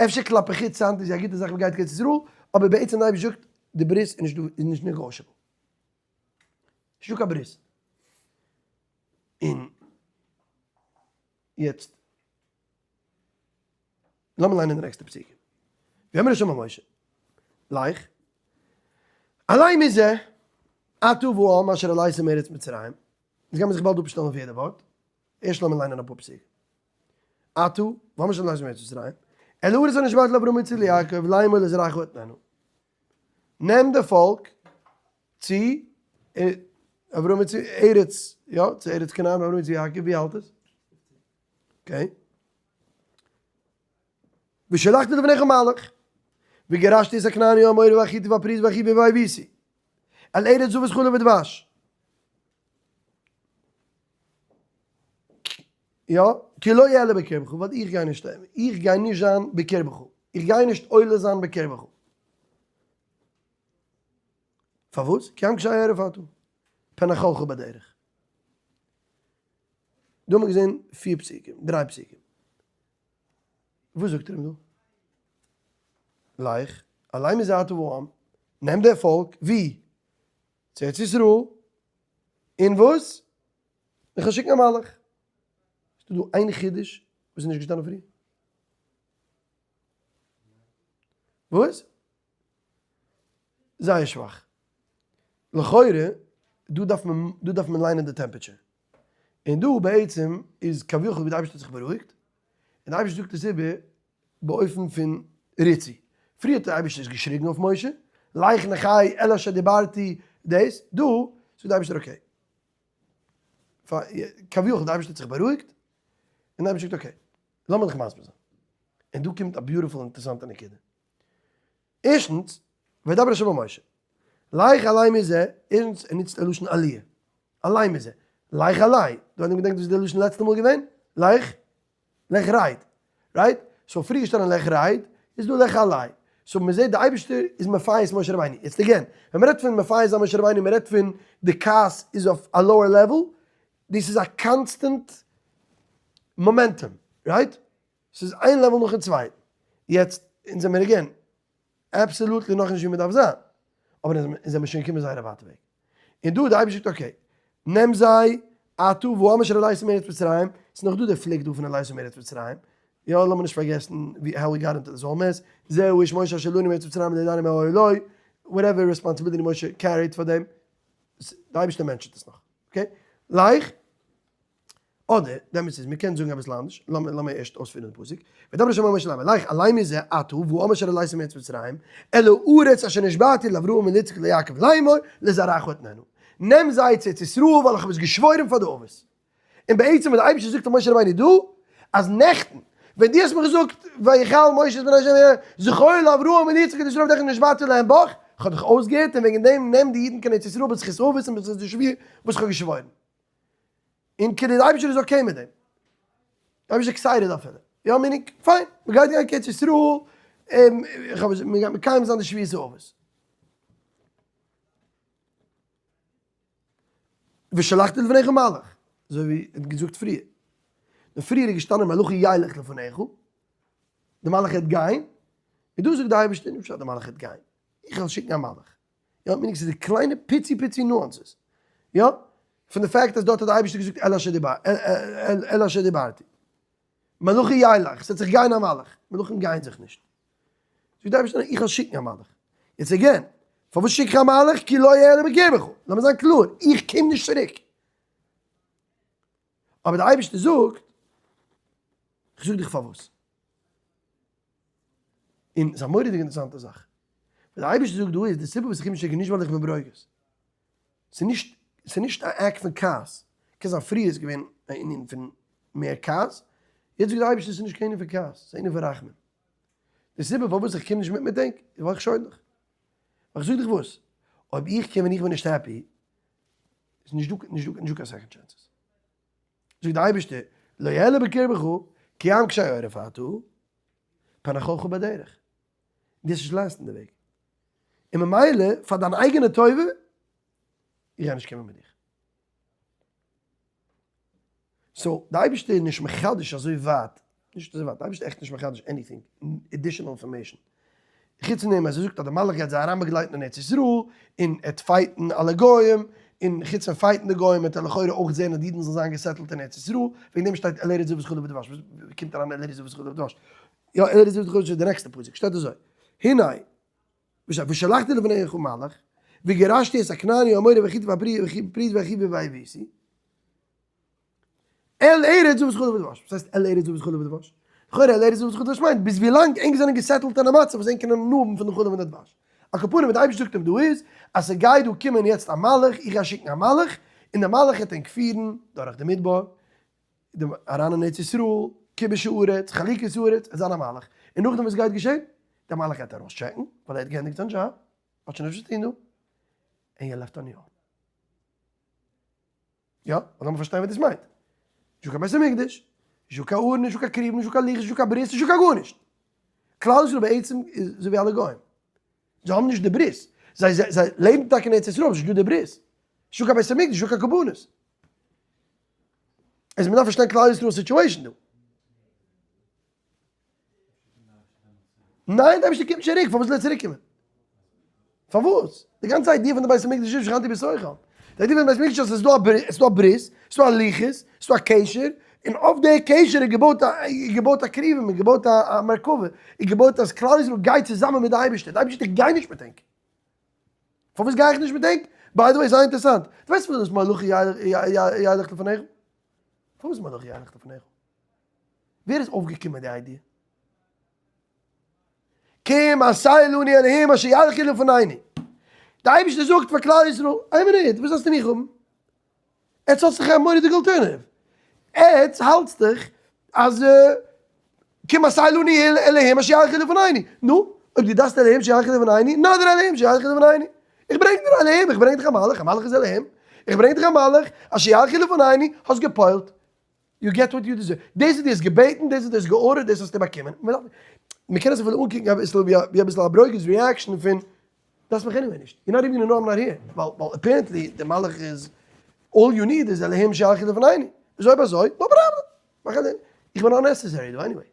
S1: אפשר כלפי חוץ sound איז א גוטע זאך מ'גייט קיין ארץ ישראל, אבער בעצם די אייבערשטער זאגט, די ברית איז נישט דא, איז נישט negotiable. נישטא קיין ברית. און יעצט. לאמיר ליינען די נעקסטע פסוקים. ויאמר ה' אל משה, לך, עלה מזה, אתה והעם אשר העליתם מארץ מצרים, יעצט גיימיר זיך באלד אפשטעלן אויף יעדע ווארט, ערשט לאמיר ליינען אפאר פסוקים. אתה והעם אשר העליתם מארץ מצרים, אל הארץ אשר נשבעתי לאברהם ליצחק וליעקב לאמור לזרעך אתננה. נעם די פאלק צו אברהם צו ארץ, יא, צו ארץ כנען, אברהם יצחק יעקב, ווי האלט עס? Okay. ושלחתי לפניך מלאך, וגירשתי את הכנעני והאמורי והחתי והפריזי והחוי והיבוסי, אל ארץ זבת חלב ודבש. יא, כי לא אעלה בקרבך, ווייל איך גיי נישט, איך גיי נישט זיין בקרבך, איך גיי נישט עולה זיין בקרבך. פארוואס? כי עם קשה עורף אתה, פן אכלך בדרך. דא האט מען געזען פיר פסוקים, דריי פסוקים. וואס זאגט ער אים דא? לך, עלה מזה אתה והעם. נעם די פאלק, ווי? צו ארץ ישראל, און וואס? איך וועל שיקן א מלאך. איז דא דא איין חידוש וואס איז נישט געשטאנען פריער? וואס? זייער שוואך. לכאורה, דא דארף מען, דא דארף מען ליינען די temperature. און דא בעצם איז כביכול ווי די אייבערשטער האט זיך בארואיגט, און די אייבערשטער זאגט עס איבער באופן פון ריצי. פריער האט דער אייבערשטער נישט געשריגן אויף משה, לך נחה אל אשר דיברתי דאס, דא זאגט דער אייבערשטער okay. כביכול דער אייבערשטער האט זיך בארואיגט, און דער אייבערשטער זאגט okay, לאמיר דיך מסביר זיין. און דא קומט א beautiful אינטערעסאנטע נקודה. ערשטנס, וידבר ה' אל משה, לך עלה מזה, ערשטנס ער נוצט א לשון עליה, עלה מזה, לך עלה, דו האסט געדענקט וואס איז די לשון לעצטע מאל געווען? לך לך רד, right? so פריער געשטאנען לך רד, איז דא לך עלה. so מען זעט די אייבערשטער איז מפייס משה רבינו. יעצט again, ווען מען רעדט פון מפייס זיין משה רבינו, מען רעדט פון די כעס איז אויף א lower level, דאס איז א constant momentum, right? ס'איז איין level נאכן צווייטן. יעצט, אונז זעמיר again, absolutely נאכנישט ווי מען דארף זיין, אבער אונז זעמיר שוין געקומען זייער א ווייטע וועג. און דא די אייבערשטער זאגט okay, נעם זיי, אתה והעם אשר העלית מארץ מצרים, ס'איז נאך דא די פליק דא פון העלית מארץ מצרים, יא לאמיר נישט פארגעסן ווי how we got into this whole mess, זה האיש משה אשר העלנו מארץ מצרים לא ידענו מה היה לו, whatever responsibility משה carried פאר דעם, די אייבערשטער mention ט עס נאך, okay? לך. אדער, די אמת איז, מ'קען זאגן אביסל אנדערש, לאמיר ערשט אויספירן די פסוק, וידבר ה' אל משה לאמר, לך עלה מזה אתה והעם אשר העלית מארץ מצרים, אל הארץ אשר נשבעתי לאברהם וליצחק וליעקב לאמור, לזרעך אתננה. נעם זיי צו ארץ ישראל ווייל איך האב עס געשוואוירן פאר די אבות. און בעצם וואס די אייבערשטער זאגט פאר משה רבינו דא, אז נעכטן ווען דו האסט מיר געזאגט ויחל משה את בני ה' זכור לאברהם וליצחק ולישראל עבדיך נשבעתי להם בך, איך האב דיך אויסגעהערט און וועגן דעם נעם די אידן קיין ארץ ישראל בזכות אבות און בזכות די שבועה וואס איך האב געשוואוירן. און כאילו די אייבישטער איז okay מיט דעם. די אייבישטער excited אפילו. יא meaning, fine, מען גייט גיין קיין ארץ ישראל, איך האב עס, מען גייט מקיים זיין די שבועת האבות. ושלחתי לפניך מלאך, אזוי ווי ער האט געזאגט פריער. די פריער איז געשטאנען מלאכי ילך לפניך, די מלאך וועט גיין, און דא זאגט די אייבערשטער, נישט פשט די מלאך וועט גיין, איך וועל שיקן א מלאך. יא, meaning ס'איז די קליינע פיצי פיצי nuances. יא, פון די fact אז דארט האט די אייבערשטער געזאגט אל אשר דיבר, אל אשר דיברתי. מלאכי ילך, ס'וועט זיך גיין א מלאך. מלאכים גייען זיך נישט. זאגט די אייבערשטער איך וועל שיקן א מלאך. יעצט again, פארוואס שיק איך א מלאך? כי לא אעלה בקרבך. לאמיר זיין קלאר, איך קום נישט צוריק. אבער די אייבערשטער זאגט, איך זאג דיך פארוואס. און ס'איז א מורא'דיגע אינטערעסאנטע זאך. וואס דער אייבערשטער זאגט דא איז, די סיבה וואס איך קום נישט צוריק איז נישט ווייל איך בין ברוגז. ס'איז נישט, ס'איז נישט א act פון כעס. קען זיין פריער איז געווען א ענין פון מער כעס, יעצט זאגט דער אייבערשטער ס'איז נישט קיין ענין פון כעס, ס'איז א ענין פון רחמים. די סיבה פארוואס איך קום נישט מיט מיט ענק איז ווייל איך שוין דיך. ווייל איך זאג דיך וואס, אויב איך קום און איך בין נישט happy, איז נישט דא, נישט דא, נישט דא קיין second chances. זאגט דער אייבערשטער, לא אעלה בקרבך, כי עם קשה עורף אתה, פן אכלך בדרך. דו וועסט נישט last ן די וועג. און ממילא, פאר דיין אייגענע טובה, איך גיי נישט קומען מיט דיך. so, די אייבערשטער איז נישט מחדש אזוי ווייט, נישט אזוי ווייט, די אייבערשטער איז עכט נישט מחדש anything, additional information. חוץ פון דעם אז ער זאגט אז די מלאך גייט זיי אריינבאגלייטן אין ארץ ישראל, און ער וועט fight ן אלע גוים, און חוץ פון fight ן די גוים וועט ער לכאורה אויך זען אז די אידן זאלן זיין גע settle ט אין ארץ ישראל, וועגן דעם שטייט אל ארץ זבת חלב ודבש, ווי קומט אריין אל ארץ זבת חלב ודבש? יא אל ארץ זבת חלב ודבש איז די נעקסטע פסוק, שטייט אזוי, הנה, ושלחתי לפניך מלאך, וגרשתי את הכנעני האמורי והחתי והפריזי והחוי והיבוסי, אל ארץ זבת חלב ודבש, וואס הייסט אל ארץ זבת חלב ודבש? לכאורה אל ארץ זבת חלב ודבש מיינט ביז ווילאנג ענק זענען גע settle ט אין א מצב וואס ענק קענען הנאה האבן פון די חלב און די דבש. על כל פנים וואס די אייבערשטער זאגט אים דא איז אז ס'גייט דא קומען יעצט א מלאך, איך גיי שיקן א מלאך, און דער מלאך וועט ענק פירן דורך די מדבר, אריין אין ארץ ישראל, כיבוש הארץ, חלוקת הארץ, עס זיין א מלאך. און נאכדעם וואס גייט געשען? דער מלאך גייט ארויס טשעקן, ווייל ער האט געענדיגט זיין דזשאב, האט שוין נישט וואס צו טון דא, און you're left on your own. יא, לאמיר פארשטיין וואס דאס מיינט. נישטא קיין בית המקדש, נישטא קיין ארון, נישטא קיין כרובים, נישטא קיין לוחות, נישטא קיין ברית, נישטא קיין גארנישט. כלל ישראל בעצם איז אזוי ווי אלע גוים. זיי האבן נישט די ברית. זיי זיי לעבן טאקע אין ארץ ישראל, אבער ס'נישט דא די ברית. נישטא קיין בית המקדש, נישטא קיין קרבנות. איז מ'דארף פארשטיין כלל ישראל situation דא. ניין, די אייבערשטער קומט נישט צוריק, פארוואס זאל ער צוריק קומען? פארוואס? די גאנצע idea פון די בית המקדש איז שכנתי בתוכם. די idea פון די בית המקדש אז עס איז דא א ברית, עס איז דא א ברית, עס איז דא א לוחות, עס איז דא א קשר, און אויף די קשר איז געבויט א, איז געבויט א כרובים, איז געבויט א מרכבה, איז געבויט אז כלל ישראל גייט צוזאמען מיט די אייבערשטער, די אייבערשטער איך גיי נישט מיט ענק. פארוואס גיי איך נישט מיט ענק? by the way, זייער אינטערעסאנט, דו ווייסט פארוואס מלאכי ילך לפניך? פארוואס מלאכי ילך לפניך? ווער איז אויפגעקומען מיט די idea? קום עשה לנו אלהים אשר ילכו לפנינו. די אייבערשטער זאגט פאר כלל ישראל, איין מינוט, וואס דארפסטו מיך האבן? עטס האטס דאך א מורא'דיגע alternative. עטס האלטס דאך אז קום עשה לנו אלהים אשר ילכו לפנינו. נו, אויב דו דארפסט אלהים שילכו לפנינו, נא דיר אלהים שילכו לפנינו. איך ברענג דיר אלהים, איך ברענג דיך א מלאך, א מלאך איז אלהים. איך ברענג דיך א מלאך אשר ילכו לפנינו, האסט גע'פועל'ט. you get what you deserve. דאס וואס דו האסט געבעטן, דאס וואס דו האסט געארדערט, דאס האסטו באקומען. מען קען עס אפילו אנקוקן אביסל ווי אביסל א ברוגז reaction פון, דארפסט מיך anyway נישט. you're not even gonna know I'm not here. ווייל apparently די מלאך איז, all you need איז אלהים שילכו לפנינו. איז אויב אזוי, no problem. מאך א דין. איך בין unnecessary דא anyway.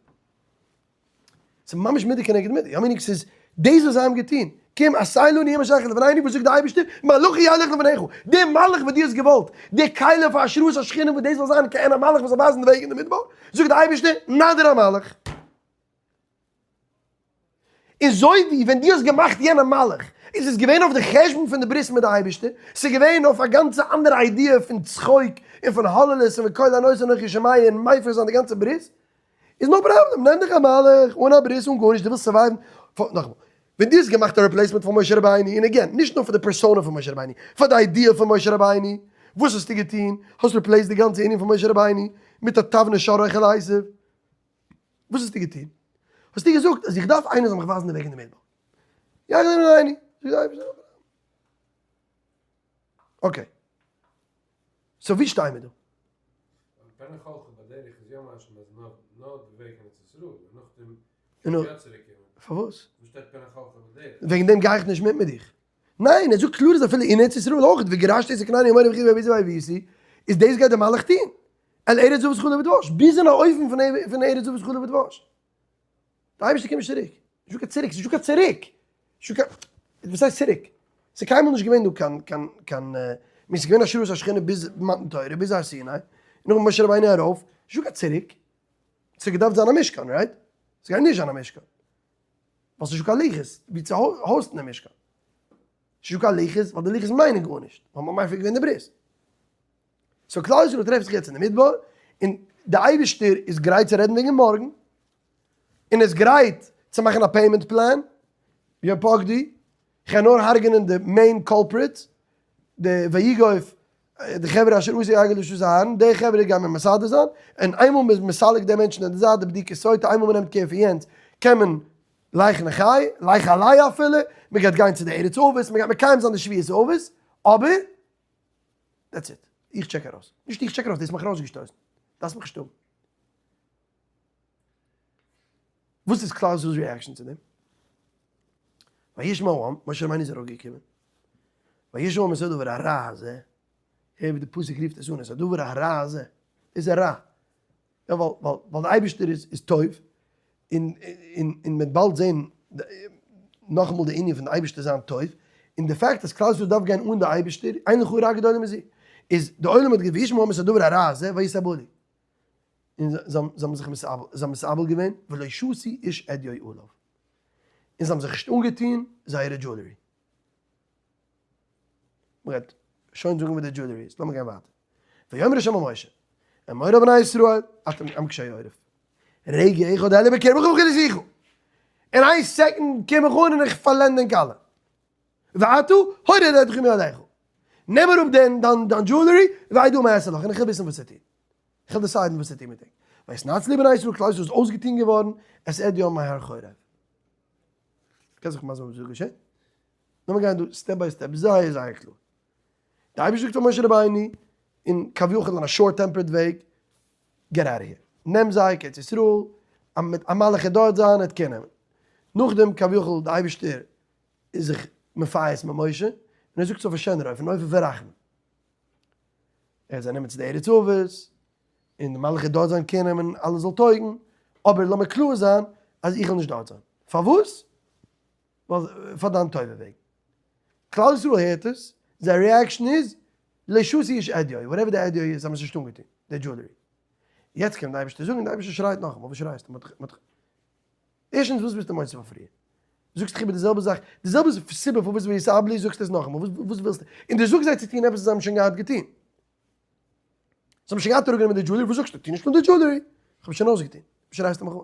S1: ס'איז ממש מידה כנגד מידה, יא מיניג ס'איז דאס וואס זיי האבן געטון, קום עשה לנו אלהים אשר ילכו לפנינו, וואס זאגט די אייבערשטער, מלאכי ילך לפניך, די מלאך וואס דו האסט געוואלט, די כלי פאר השראת השכינה וואס דאס זאל זיין כעין א מלאך וואס זאל ווייזן די וועג אין די מדבר, זאגט די אייבערשטער, נא דיר א מלאך. און זוי ווי ווען דו האסט געמאכט יענע מלאך, איז עס געווען אויף די חשבון פון די ברית מיט די אייבערשטער, ס'איז געווען אויף א גאנצע אנדערע idea פון צחוק און פון הוללות און פון קול ענות אנכי שומע און מפר זיין די גאנצע ברית, איז no problem, נעם דיך א מלאך אן א ברית אן גארנישט, דו ווילסט survive ן, נאכאמאל, ווען דו האסט געמאכט א replacement פאר משה רבינו, און again, נישט נאר פאר די פערסאנע פון משה רבינו, פאר די idea פון משה רבינו, וואס האסטו געטון? האסט replaced די גאנצע ענין פון משה רבינו מיט א תבנית שור אוכל עשב, וואס האסטו געטון? האסטו געזאגט אז איך דארף איינער זאל מיך ווייזן די וועג אין די מדבר. יחד עם רבינו, זאגט די אייבערשטער, no problem. okay. so ווי שטייען מיר דא?
S4: פן יחלחל בדרך איז יא משמע אז נאר נאר די וועג קיין ארץ ישראל און נאכדעם קען יא צוריק קומען.
S1: פארוואס?
S4: וואס שטייט פן יחלחל בדרך?
S1: וועגן דעם גיי איך נישט מיט מיט דיך. ניין, ער זאגט קלאר אז אפילו אין ארץ ישראל אויך, וגרשתי את הכנעני האמורי והחתי והיבוסי והיבוסי, איז דאס גייט דער מלאך טון. אל ארץ זבת חלב ודבש, ביז אין א אופן פון ארץ זבת חלב ודבש. די אייבערשטער קומט נישט צוריק. נישטא קיין צוריק, ס'נישטא קיין צוריק. נישטא קיין, וואס הייסט צוריק? ס'איז קיינמאל נישט געווען דא קיין, קיין, קיין, מיר ס'איז געווען השראת השכינה ביז מתן תורה, ביז הר סיני, און נאכדעם משה רבינו ארויף, נישטא קיין צוריק. ס'האט געדארפט זיין א משכן, right? ס'גייט נישט זיין א משכן. ווייל ס'נישטא קיין לוחות ווי צו host ן די משכן. ס'נישטא קיין לוחות ווייל די לוחות מיינען גארנישט, ווייל מ'האט מפר געווען די ברית. so כלל ישראל טרעפט זיך יעצט אין די מדבר, און די אייבערשטער איז גרייט צו רעדן וועגן מארגן, און איז גרייט צו מאכן א payment plan, ביום פקדי, כ'גיי נאר הרג'נען די main culprit, די ויגוף, די חברה אשר עשו עגל לשו זיין, די חברה גייען מיר מסדר זיין, און איינמאל מ'איז מסלק די מענטשן אין די זייט, די בדיקת סוטה, איינמאל מ'נעמט care פון יענץ, קען מען לך נחי, לך עלי אפילו, מ'גייט גיין צו די ארץ אבות, מ'גייט מקיים זיין די שבועת אבות, אבער that's it. איך check ארויס. נישט איך check ארויס, דו האסט מיך ארויסגעשטויסן. דארפסט מיך נישט האבן. וואס איז כלל ישראל'ס reaction צו דעם? וישמע העם, משה רבינו איז אראפגעקומען. וישמע העם את הדבר הרע הזה, הער ווי די פסוק רופט עס אן, את הדבר הרע הזה, איז א רע. יא ווייל ווייל ווייל די אייבערשטער איז איז טוב, און און און מ'וועט באלד זען נאכאמאל די ענין פון די אייבערשטער זיין טוב, און די fact אז כלל ישראל דארף גיין אן די אייבערשטער, אין לך רעה גדולה מזו, איז די עולם האט געוואוסט וישמעו העם את הדבר הרע הזה ויתאבלו, און זיי האבן זיך מתאבל, זיי האבן מתאבל געווען ולא שתו איש עדיו עליו, און זיי האבן זיך נישט אנגעטון זייערע jewelry. מ'גייט שוין זאגן וואס די jewelry איז, לאמיר גיין ווייטער. ויאמר ה' אל משה, אמור אל בני ישראל, אתם עם קשי עורף. רגע אחד אעלה בקרבך וכליתיך. אין איין second קום איך אן און איך פארלענד ענק אלע. ועתה, הורד עדיך מעליך. נעם אראפ דיין jewelry, ואדעה מה אעשה לך, און איך וועל וויסן וואס צו טון. איך וועל decide ן וואס צו טון מיט ענק. ויתנצלו בני ישראל, כלל ישראל איז אויסגעטון געווארן, את עדים מהר חורב. קענסט זיך מסביר זיין וואס איז געשען? לאמיר גיין דא step by step זייער זייער קלאר. די אייבערשטער זאגט פאר משה רבינו אין כביכול אין א short tempered וועג, get out here, נעם זיי קיין ארץ ישראל, א מלאך וועט דארט זיין, ער וועט care נעמען. נאכדעם כביכול די אייבערשטער איז זיך מפייס מיט משה, און ער זאגט עס אויף א שענערע אופן, אופן פון רחמים. ער וועט זיי נעמען צו די ארץ אבות, און די מלאך וועט דארט זיין care נעמען אלעס זאל טויגן, אבער לאמיר קלאר זיין אז איך וועל נישט דארט זיין. פארוואס? ווייל פאר דיין טובה וועגן. כלל ישראל הערט עס, זייער reaction איז, לא שתו איש עדיו, whatever די עדיו איז, זיי האבן עס נישט אנגעטון, די jewelry. יעצט קומט די אייבערשטער זאגן, די אייבערשטער שרייט נאכאמאל, וואס שרייסטו? ערשטנס וואס ביסטו מוסיף אויף פריער? זאגסט דאך איבער די זעלבע זאך, די זעלבע סיבה פארוואס ויתאבלו זאגסטו עס נאכאמאל, וואס ווילסטו? און דו זאגסט זיי צו טון עפעס וואס זיי האבן שוין געהאט געטון. זיי האבן שוין געהאט אראפגענומען די jewelry, וואס זאגסטו? טו נישט אן די jewelry! איך האב שוין אויסגעטון, וואס שרייסטו מיך אן?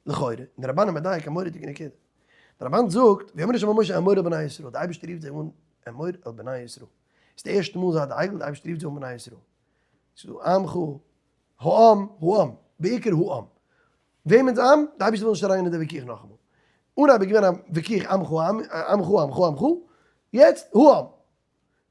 S1: לכאורה, און די רמבן איז מדייק א מורא'דיגע נקודה. די רמבן זאגט, ויאמר ה' אל משה אמור אל בני ישראל, די אייבערשטער רופט זיי אן אמור אל בני ישראל. ס'איז די ערשטע מאל זייט די עגל די אייבערשטער רופט זיי אן בני ישראל. ס'איז דא עמך, העם, העם, בעיקר העם. וועמענס עם? די אייבערשטער וויל נישט אריינגיין אין די וויכוח נאכאמאל. אנהייב איז געווען א וויכוח עמך עמך עמך עמך, יעצט העם.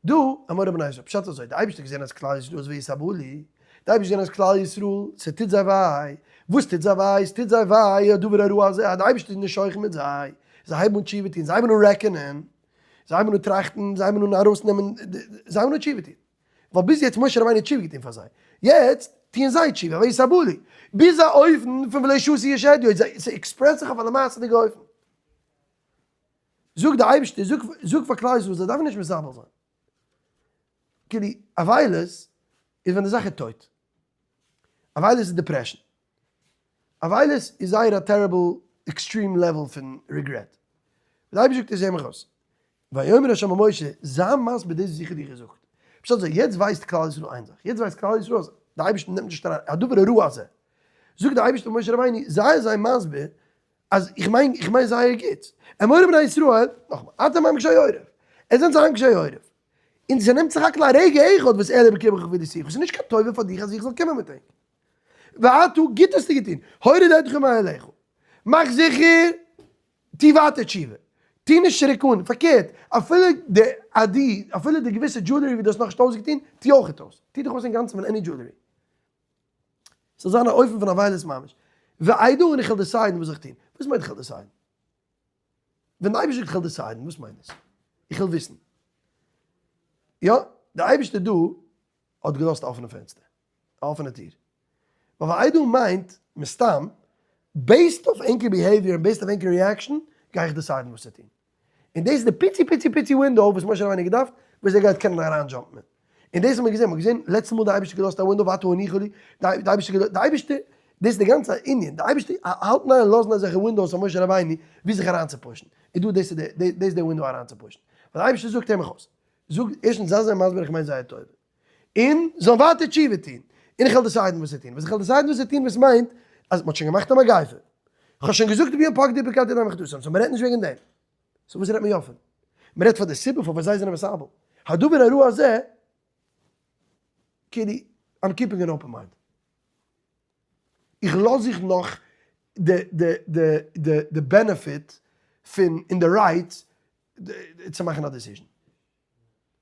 S1: דא, אמור אל בני ישראל, פשט איז אזוי, די אייבערשטער האט געזען אז כלל ישראל איז ויתאבלו, די אייבערשטער האט געזען אז כלל ישראל, ס'טוט זיי וויי, וואס טוט זיי וויי? ס'טוט זיי וויי הדבר הרע הזה, אז די אייבערשטער איז נישט שוכן מיט זיי, זיי הייבן אן תשובה טון, זיי הייבן אן רעכענען, זיי הייבן אן טראכטן, זיי הייבן אן ארויסנעמען, זיי הייבן אן תשובה טון, ווייל ביז יעצט משה רבינו האט תשובה געטון פאר זיי, יעצט טוען זיי תשובה, ויתאבלו, ביז א אופן פון ולא שתו איש עדיו, ס' express ט זיך אויף א למעשה'דיגע אופן. זאגט די אייבערשטער, זאג זאג פאר כלל ישראל זיי דארפן נישט מתאבל זיין. כאילו אבילות איז ווען די זאך איז טויט. אבילות איז depression. אבילות איז זייער א terrible extreme level פון regret. די אייבערשטער זאגט הער מיך אויס. ויאמר ה' אל משה, זיי מסביר דאס וואס איך האב דיר געזאגט. פשט אזוי, יעצט ווייסט כלל ישראל איין זאך, יעצט ווייסט כלל ישראל אז די אייבערשטער נעמט נישט אריין הדבר הרע הזה. זאגט די אייבערשטער משה רבינו, זיי זיי מסביר אז איך מיין, איך מיין זייער גוט. אמור אל בני ישראל, נאכאמאל, אתם עם קשי עורף. עס זענען זיי עם קשי עורף. און ס'נעמט זיך רק לרגע אחד וואס אעלה בקרבך ופדיתיך, ס'איז נישט קיין טובה פאר דיך אז איך זאל קומען מיט ענק. ועתה, גוט האסטו געטון, הורד עדך מעליך. מאך זיכער, טו ווייטער תשובה. טו נישט צוריק אן, פארקערט, אפילו די עדי, אפילו די געוויסע jewelry וואס דו האסט נאכנישט אויסגעטון, טו אויכעט אויס. טו דיך אויס אינגאנצן פון any jewelry. ס'זאל זיין א אופן פון אבילות ממש. ואדעה און איך וועל decide ן וואס איך טון. וואס מיינט איך וועל decide ן? ווען די אייבערשטער זאגט איך וועל decide ן, וואס מיינט דאס? איך וויל וויסן. יא, די אייבערשטער דא האט געלאזט א אפענע פענסטער, א אפענע טיר. ווייל ואדעה מיינט, מסתם, based אויף ענקער behavior און based אויף ענקער reaction, גיי איך decide ן וואס צו טון. און דאס איז די פיצי פיצי פיצי window וואס משה רבינו האט געדארפט, וואס ער גייט קענען אריין jump ן. און דאס האט מען געזען, מען האט געזען לעצטע מאל די אייבערשטער געלאזט א window ועתה הניחה לי, די אייבערשטער, די אייבערשטער, דאס איז די גאנצע ענין, די אייבערשטער האלט אין איין לאזן אזעלכע windows פאר משה רבינו ווי זיך אריינצו push ן, און דא דאס איז די, דאס איז די window אריינצו push ן. ווייל די אייבערשטער זאגט הער מיך אויס, זאג, ערשטנס זיי זיי מסביר איך מיין זייער טובה, און זאלן ווייטער תשובה טון, און איך וועל decide ן וואס צו טון, וואס איך וועל decide ן וואס צו טון וואס מיינט אז מען האט שוין געמאכט א מגיפה, איך האב שוין געזאגט וביום פקדי פקדתי את העם בחטאתם, so מען רעדט נישט וועגן דעם, so וואס רעדט מען יא פון? מען רעדט פאר די סיבה פארוואס זיי זענען מתאבל, הדבר הרע הזה, כאילו, I'm keeping an open mind. איך לאז זיך נאך די די די די די benefit פון און די right צו מאכן א decision.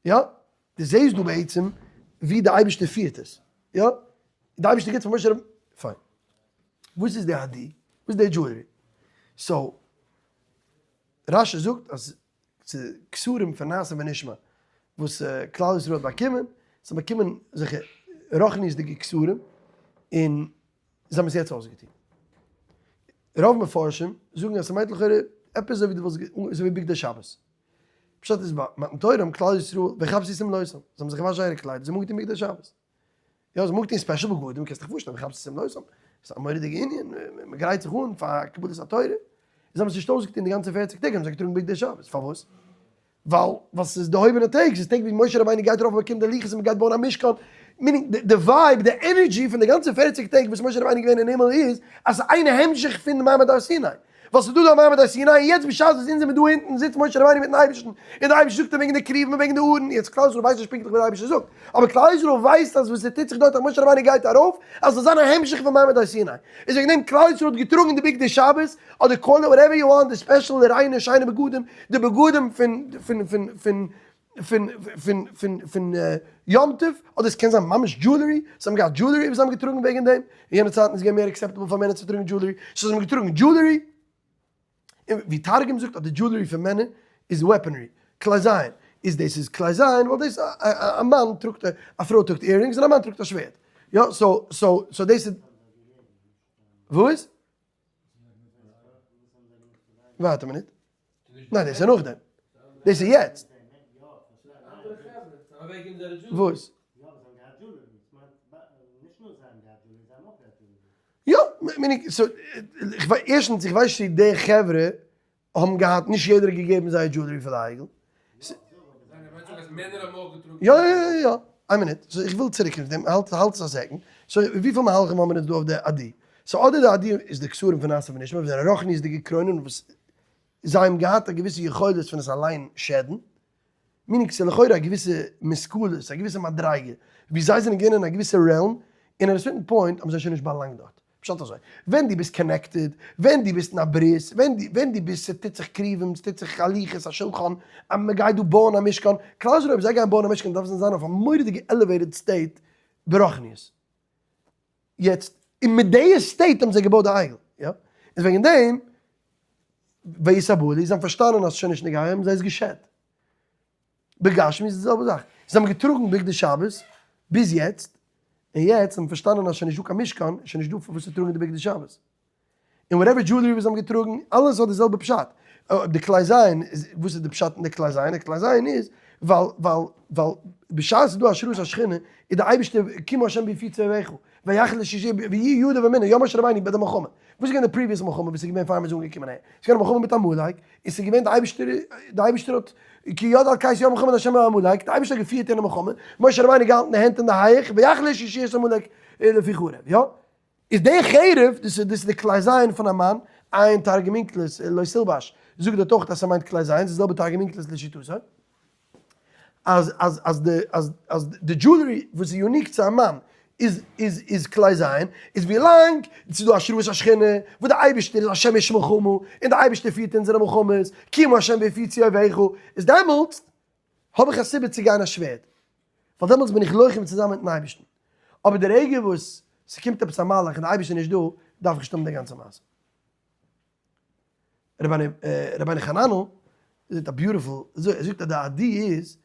S1: יא, דו זעסט דא בעצם ווי די אייבערשטער פירט עס, יא, די אייבערשטער גיבט פאר משה רבינו, פיין, וואס איז די עדי? וואס איז די jewelry? So, רש"י זאגט אז ס'איז כתרים פון נעשה ונשמע וואס כלל ישראל האט באקומען, זיי האבן באקומען אזעלכע רוחניות'דיגע כתרים, און זיי האבן עס יעצט אויסגעטון. רוב מפרשים זאגן אז ס'מיינט לכאורה עפעס אזוי ווי דו וואלסט אזוי ווי בגדי שבת. פשט איז ביי מתן תורה האבן כלל ישראל ויכבסו שמלותם, זיי האבן זיך געוואשן זייערע קליידער, זיי האבן אנגעטון בגדי שבת. יא, זיי האבן אנגעטון special בגדים, קענסט דיך פארשטעלן ויכבסו שמלותם, ס'איז א מורא'דיגע ענין, מען גרייט זיך אן פאר קבלת התורה. זיי האבן עס נישט אויסגעטון די גאנצע פערציג טעג האבן זיי געטראגן בגדי שבת, פארוואס? ווייל ווייל ס'איז דערהויבענע טעג, ס'איז טעג ווי משה רבינו גייט ארויף און באקומט די לוחות און מ'גייט בויען א משכן, meaning די vibe, די energy פון די גאנצע פערציג טעג וואס משה רבינו איז געווען אין הימל איז אז ס'איז איין המשך פון מעמד הר סיני, ווייל ס'איז דא דא מעמד הר סיני און יעצט בשעת וואס אונז זעמיר דא אונטן זיצט משה רבינו מיטן אייבערשטן און דער אייבערשטער זאגט אים וועגן די כרובים און וועגן די ארון, יעצט כלל ישראל ווייסט נישט פונקטליך וואס דער אייבערשטער זאגט, אבער כלל ישראל ווייסט אז וואס ס'טוט זיך דארט אז משה רבינו גייט ארויף אז ס'זאל זיין א המשך פון מעמד הר סיני, איז וועגן דעם כלל ישראל האט געטראגן די בגדי שבת, אדער call it whatever you want, די special ריינע שיינע בגדים, די בגדים פון פון פון פון פון פון פון פון יום טוב, אדער עס קען זיין ממש jewelry, זיי האבן געהאט jewelry וואס זיי האבן געטראגן וועגן דעם, אין יענע צייטן איז געווען מער acceptable פאר מענער צו טראגן jewelry, so זיי האבן געטראגן jewelry, און ווי תרגום זאגט אז די jewelry פון מענער איז weaponry, כלי זיין, איז דאס איז כלי זיין ווייל דאס א מאן טראגט א פרוי טראגט earrings און א מאן טראגט א שווערד, יא so so so דאס איז וואס? ווארט א מינוט. ניין דאס איז נאכדעם. דאס איז יעצט. וואס? יא, meaning, so, ערשטנס איך ווייס נישט צו די חברה האבן געהאט, נישט יעדער האט געגעבן זייער jewelry פאר די עגל. יא יא יא יא, איין מינוט, so איך וויל צוריק קומען צו דעם, האלט האלט עס א second, so וויפיל מהלכים האבן מיר אונז דא אויף די עדי? so אדער די עדי איז די כתרים פון נעשה ונשמע וואס זענען רוחניות'דיגע קרוינען וואס זיי האבן געהאט א געוויסע יכולת פון עס אליין שעדן, meaning ס'איז לכאורה א געוויסע משכלות, א געוויסע מדריגה, ווי זיי זענען געווען אין א געוויסע realm, און at a certain point האבן זיי שוין נישט באלאנגט דארט. פשט אזוי, ווען דו ביסט connected, ווען דו ביסט אין א ברית, ווען דו ווען דו ביסט ס'טוט זיך כרובים, ס'טוט זיך הליכות, א שולחן, אז מ'גייט דא בויען א משכן, כלל ישראל אויב זיי גייען בויען א משכן דארפן זיי זיין אויף א מורא'דיגע elevated state ברוחניות. יעצט, און מיט די state האבן זיי געבויט די עגל, יא? איז וועגן דעם, ויתאבלו, זיי האבן פארשטאנען אז ס'איז שוין נישט נוגע, האבן זיי עס געשעדט. בגשמיות איז די זעלבע זאך, זיי האבן געטראגן בגדי שבת ביז יעצט, און יעצט האבן פארשטאנען אז שוין נישט דא קיין משכן, איז שוין נישט דא פארוואס צו טראגן די בגדי שבת. און whatever jewelry וואס זיי האבן געטראגן, אלעס האט די זעלבע פשט. אויב די כלי זיין, איז וואס איז די פשט אין די כלי זיין? די כלי זיין איז ווייל ווייל ווייל בשעת ס'איז דא השראת השכינה, איז די אייבערשטער כי מה השם בהפיץ אויביך, ויחל שישי ויהי יהודה ומינה, יא משה רבינו ביי די מלחמה. וואס איז געווען די previous מלחמה וואס איז געווען פאר מ'איז אנגעקומען אהער? ס'איז געווען א מלחמה מיט עמלק, און ס'איז געווען די אייבערשטער, די אייבערשטער האט, כי יד על כס י-ה מלחמה לה' בעמלק, די אייבערשטער האט געפירט יענע מלחמה, משה רבינו געהאלטן די הענט אין די הייעך, ויחל שישי את עמלק לפי חרב, יא? איז די חרב, דאס איז דאס איז די כלי זיין פון א מאן, עיין תרגום אונקלוס, לא תלבש, זאגט דארט אויך אז ס'מיינט כלי זיין, ס'איז די זעלבע תרגום אונקלוס לשיטתו, אז אז אז די אז אז די jewelry וואס איז unique צו א מאן איז איז איז כלי זיין, איז ווילאנג ס'איז דא השראת השכינה, וואס די אייבערשטער איז השם איש מלחמה, און די אייבערשטער פירט אונזערע מלחמות, כי אם השם בהפיצי אויביך, איז דעמאלטס האב איך א סיבה צו גיין א שווערד, ווייל דעמאלטס בין איך לוחם צוזאמען מיטן אייבערשטן. אבער די רגע וואס ס'קומט עפעס א מלאך און די אייבערשטער איז נישט דא, דארף איך נישט האבן די גאנצע מעשה. רבינו חננאל זאגט א beautiful, ער זאגט אז די idea איז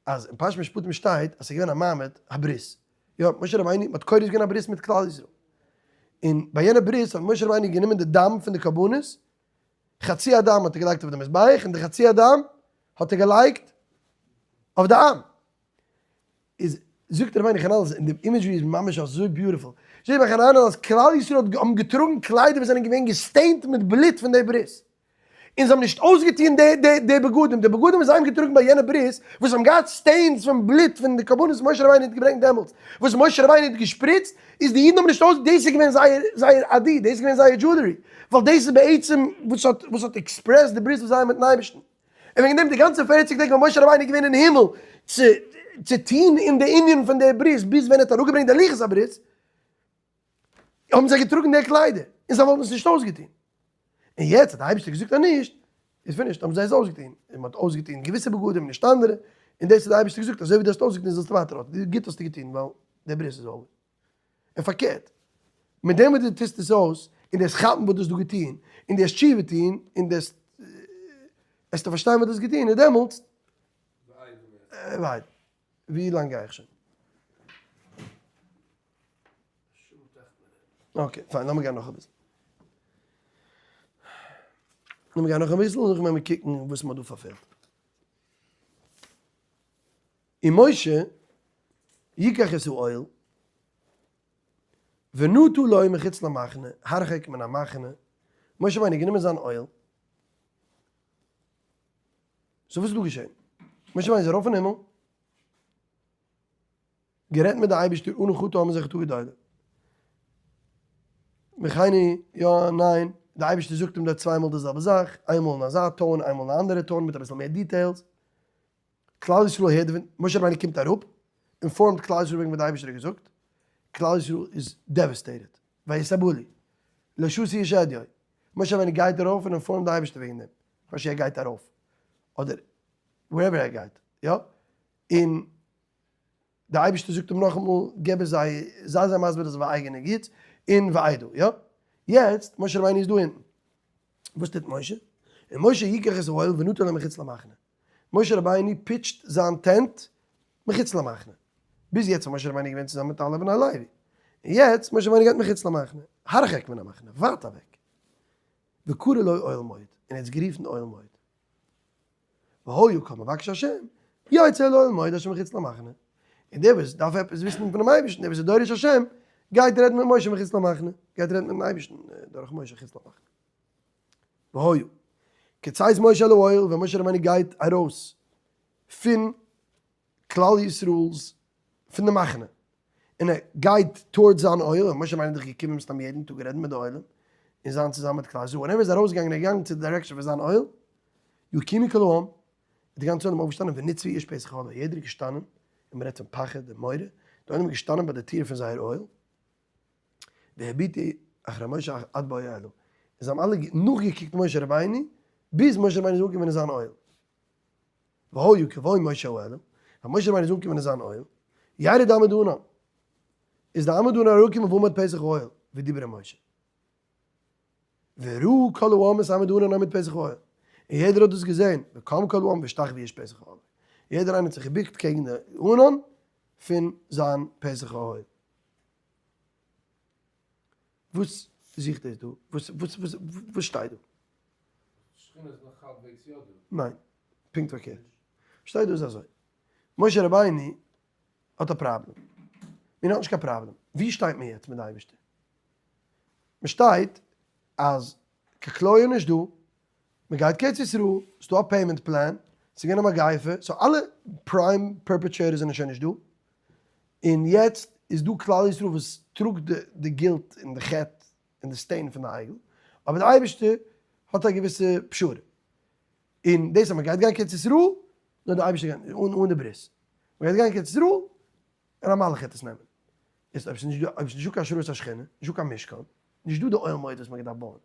S1: אז אין פרשת משפטים שטייט אז ס'איז געווען א מעמד הברית, יא, משה רבינו האט כורת געווען א ברית מיט כלל ישראל, און ביי יענע ברית האט משה רבינו גענומען די דם פון די קרבנות, חצי הדם האט ער געלייגט אויף די מזבח און די חצי הדם האט ער געלייגט אויף די עם. איז זאגט רבינו חננאל און די imagery איז ממש אזוי beautiful, זאגט רבינו חננאל אז כלל ישראל האט האבן געטראגן קליידער וואס זענען געווען גע stained מיט בלוט פון די ברית, און זיי האבן נישט אויסגעטון די די די בגדים, די בגדים וואס זיי האבן געטראגן ביי יענע ברית, וואס האבן געהאט stains פון בלוט פון די קרבנות וואס משה רבינו האט געברענגט דעמאלטס, וואס משה רבינו האט געשפריצט, איז די אידן האבן נישט אויס, דאס איז געווען זייער זייער עדי, דאס איז געווען זייער jewelry, ווייל דאס איז בעצם וואס האט וואס האט expressed די ברית וואס זיי האבן מיטן אייבערשטן. און וועגן דעם די גאנצע פערציג טעג ווען משה רבינו איז געווען אין הימל צו צו טון אין די ענין פון די ברית ביז ווען ער האט אראפגעברענגט די לוחות הברית, האבן זיי געטראגן די קליידער און זיי וואלטן עס נישט אויסגעטון. און יעצט האט די אייבערשטער געזאגט אז נישט, איז finished, האבן זיי עס אויסגעטון, און מען האט אויסגעטון געוויסע בגדים נישט אנדערע, און דאס האט די אייבערשטער געזאגט אזוי ווי דו האסט אויסגעטון זאלסטו ווייטער אויסטון, גוט האסטו געטון ווייל די ברית איז over. און פארקערט, מיט דעם וואס דו טוסט עס אויס, און דו וועסט כאפן וואס דו האסט דא געטון, און דו וועסט תשובה טון, און דו וועסט פארשטיין וואס דו האסט געטון, און דעמאלטס, ווייט, ווי לאנג גיי איך שוין? okay, fine, לאמיר גיין נאך אביסל. לאמיר גיין נאך אביסל, און נאכדעם וועלן מיר קוקן וואס מ'האט דא פארפעלט. ומשה יקח את האוהל ונטה לו מחוץ למחנה, הרחק מן המחנה, משה רבינו האט גענומען זיין אוהל, so וואס איז דא געשען? משה רבינו איז ארויף אין הימל, גערעדט מיט די אייבערשטער אנא חטא העם הזה חטאה גדולה, מחני, יא, ניין, די אייבערשטער זאגט אים דארט צוויי מאל די זעלבע זאך, איינמאל אין אזא tone, איינמאל אין א אנדערע tone מיט אביסל מער details, כלל ישראל הערט ווען משה רבינו קומט אראפ און פארמט כלל ישראל וועגן וואס די אייבערשטער האט געזאגט, כלל ישראל איז devastated, ויתאבלו, לא שתו איש עדיו, משה רבינו גייט ארויף און inform ט די אייבערשטער וועגן דעם, כ'ווייס נישט ער גייט ארויף, אדער wherever ער גייט, יא, און די אייבערשטער זאגט אים נאכאמאל געב עס זיי, זיי זיי מסביר דאס אויף אייגענע גוטס, און וידעו, יא, יעצט משה רבינו איז דא אונטן, וואס טוט משה? ומשה יקח את האוהל ונטה לו מחוץ למחנה. משה רבינו pitch ט זיין tent מחוץ למחנה. ביז יעצט איז משה רבינו געווען צוזאמען מיט אלע בני לוי. און יעצט משה רבינו גייט מחוץ למחנה, הרחק מן המחנה, ווייט אוועק. וקרא לו אוהל מועד, און ער האט עס גערופן אוהל מועד. והיה כל מבקש השם, יצא אל אוהל מועד אשר מחוץ למחנה. און דער וואס דארף עפעס וויסן פונעם אייבערשטן, דער וואס איז דורש השם, גייט רעדן מיט משה מחוץ למחנה, גייט רעדן מיטן אייבערשטן דורך משה חוץ למחנה. והיה כצאת משה אל האוהל, ווען משה רבינו גייט ארויס פון כלל ישראל'ס פון די מחנה, און ער גייט towards זיין אוהל, און משה רבינו איז דאך געקומען מסתם יעדן טאג רעדן מיט די עולם, און זיין צוזאמען מיט כלל ישראל, ווען ער איז ארויסגעגאנגען און געגאנגען צו די direction פון זיין אוהל, יקומו כל העם, איז די גאנצע עולם אויפגעשטאנען ונצבו איש פתח אהלו, יעדער איז געשטאנען, און מען רעדט פון פחד און מורא, די עולם איז געשטאנען ביי די טיר פון זייער אוהל, והביטו אחרי משה עד באו אהלה, און זיי האבן אלע נאכגעקוקט משה רבינו, ביז משה רבינו איז אנגעקומען אין זיין אוהל. והיה כבוא משה האהלה, ווען משה רבינו איז אנגעקומען אין זיין אוהל, ירד עמוד הענן, איז די עמוד הענן אראפגעקומען ועמד פתח האוהל, ודיבר עם משה. וראו כל העם את עמוד הענן עומד פתח האוהל, און יעדער האט דאס געזען, וקם כל העם והשתחוו איש פתח אהלו, יעדער איינער האט זיך געבוקט קעגן די ענן פון זיין פתח האוהל. וואס זוכט דאס דא? וואס וואס וואס וואס שטייט דא?
S4: שכינה איז נאך האלבוועגס יא דא.
S1: ניין, פונקט פארקערט. שטייט דא איז אזוי, משה רבינו האט א פראבלעם. מיר האט נישט קיין פראבלעם. ווי שטייט מען יעצט מיט די אייבערשטער? מען שטייט אז ככלוי איז נישט דא, מען גייט קיין ארץ ישראל, ס'איז דא א payment plan, ס'איז געווען א מגיפה, so אלע prime perpetrators זענען שוין נישט דא, און יעצט איז דא כלל ישראל וואס טראגט די guilt און די חטא און די stain פון די עגל, אבער די אייבערשטער האט א געוויסע פשרה, און דאס אז מען גייט גיין קיין ארץ ישראל, נאר די אייבערשטער גייט אן די ברית, מען גייט גיין קיין ארץ ישראל, און א מלאך וועט עס נעמען. איז אויב ס'איז נישט דא, אויב ס'איז נישטא קיין השראת השכינה, נישטא קיין משכן, נישטא די אוהל מועד וואס מ'האט געדארפט בויען.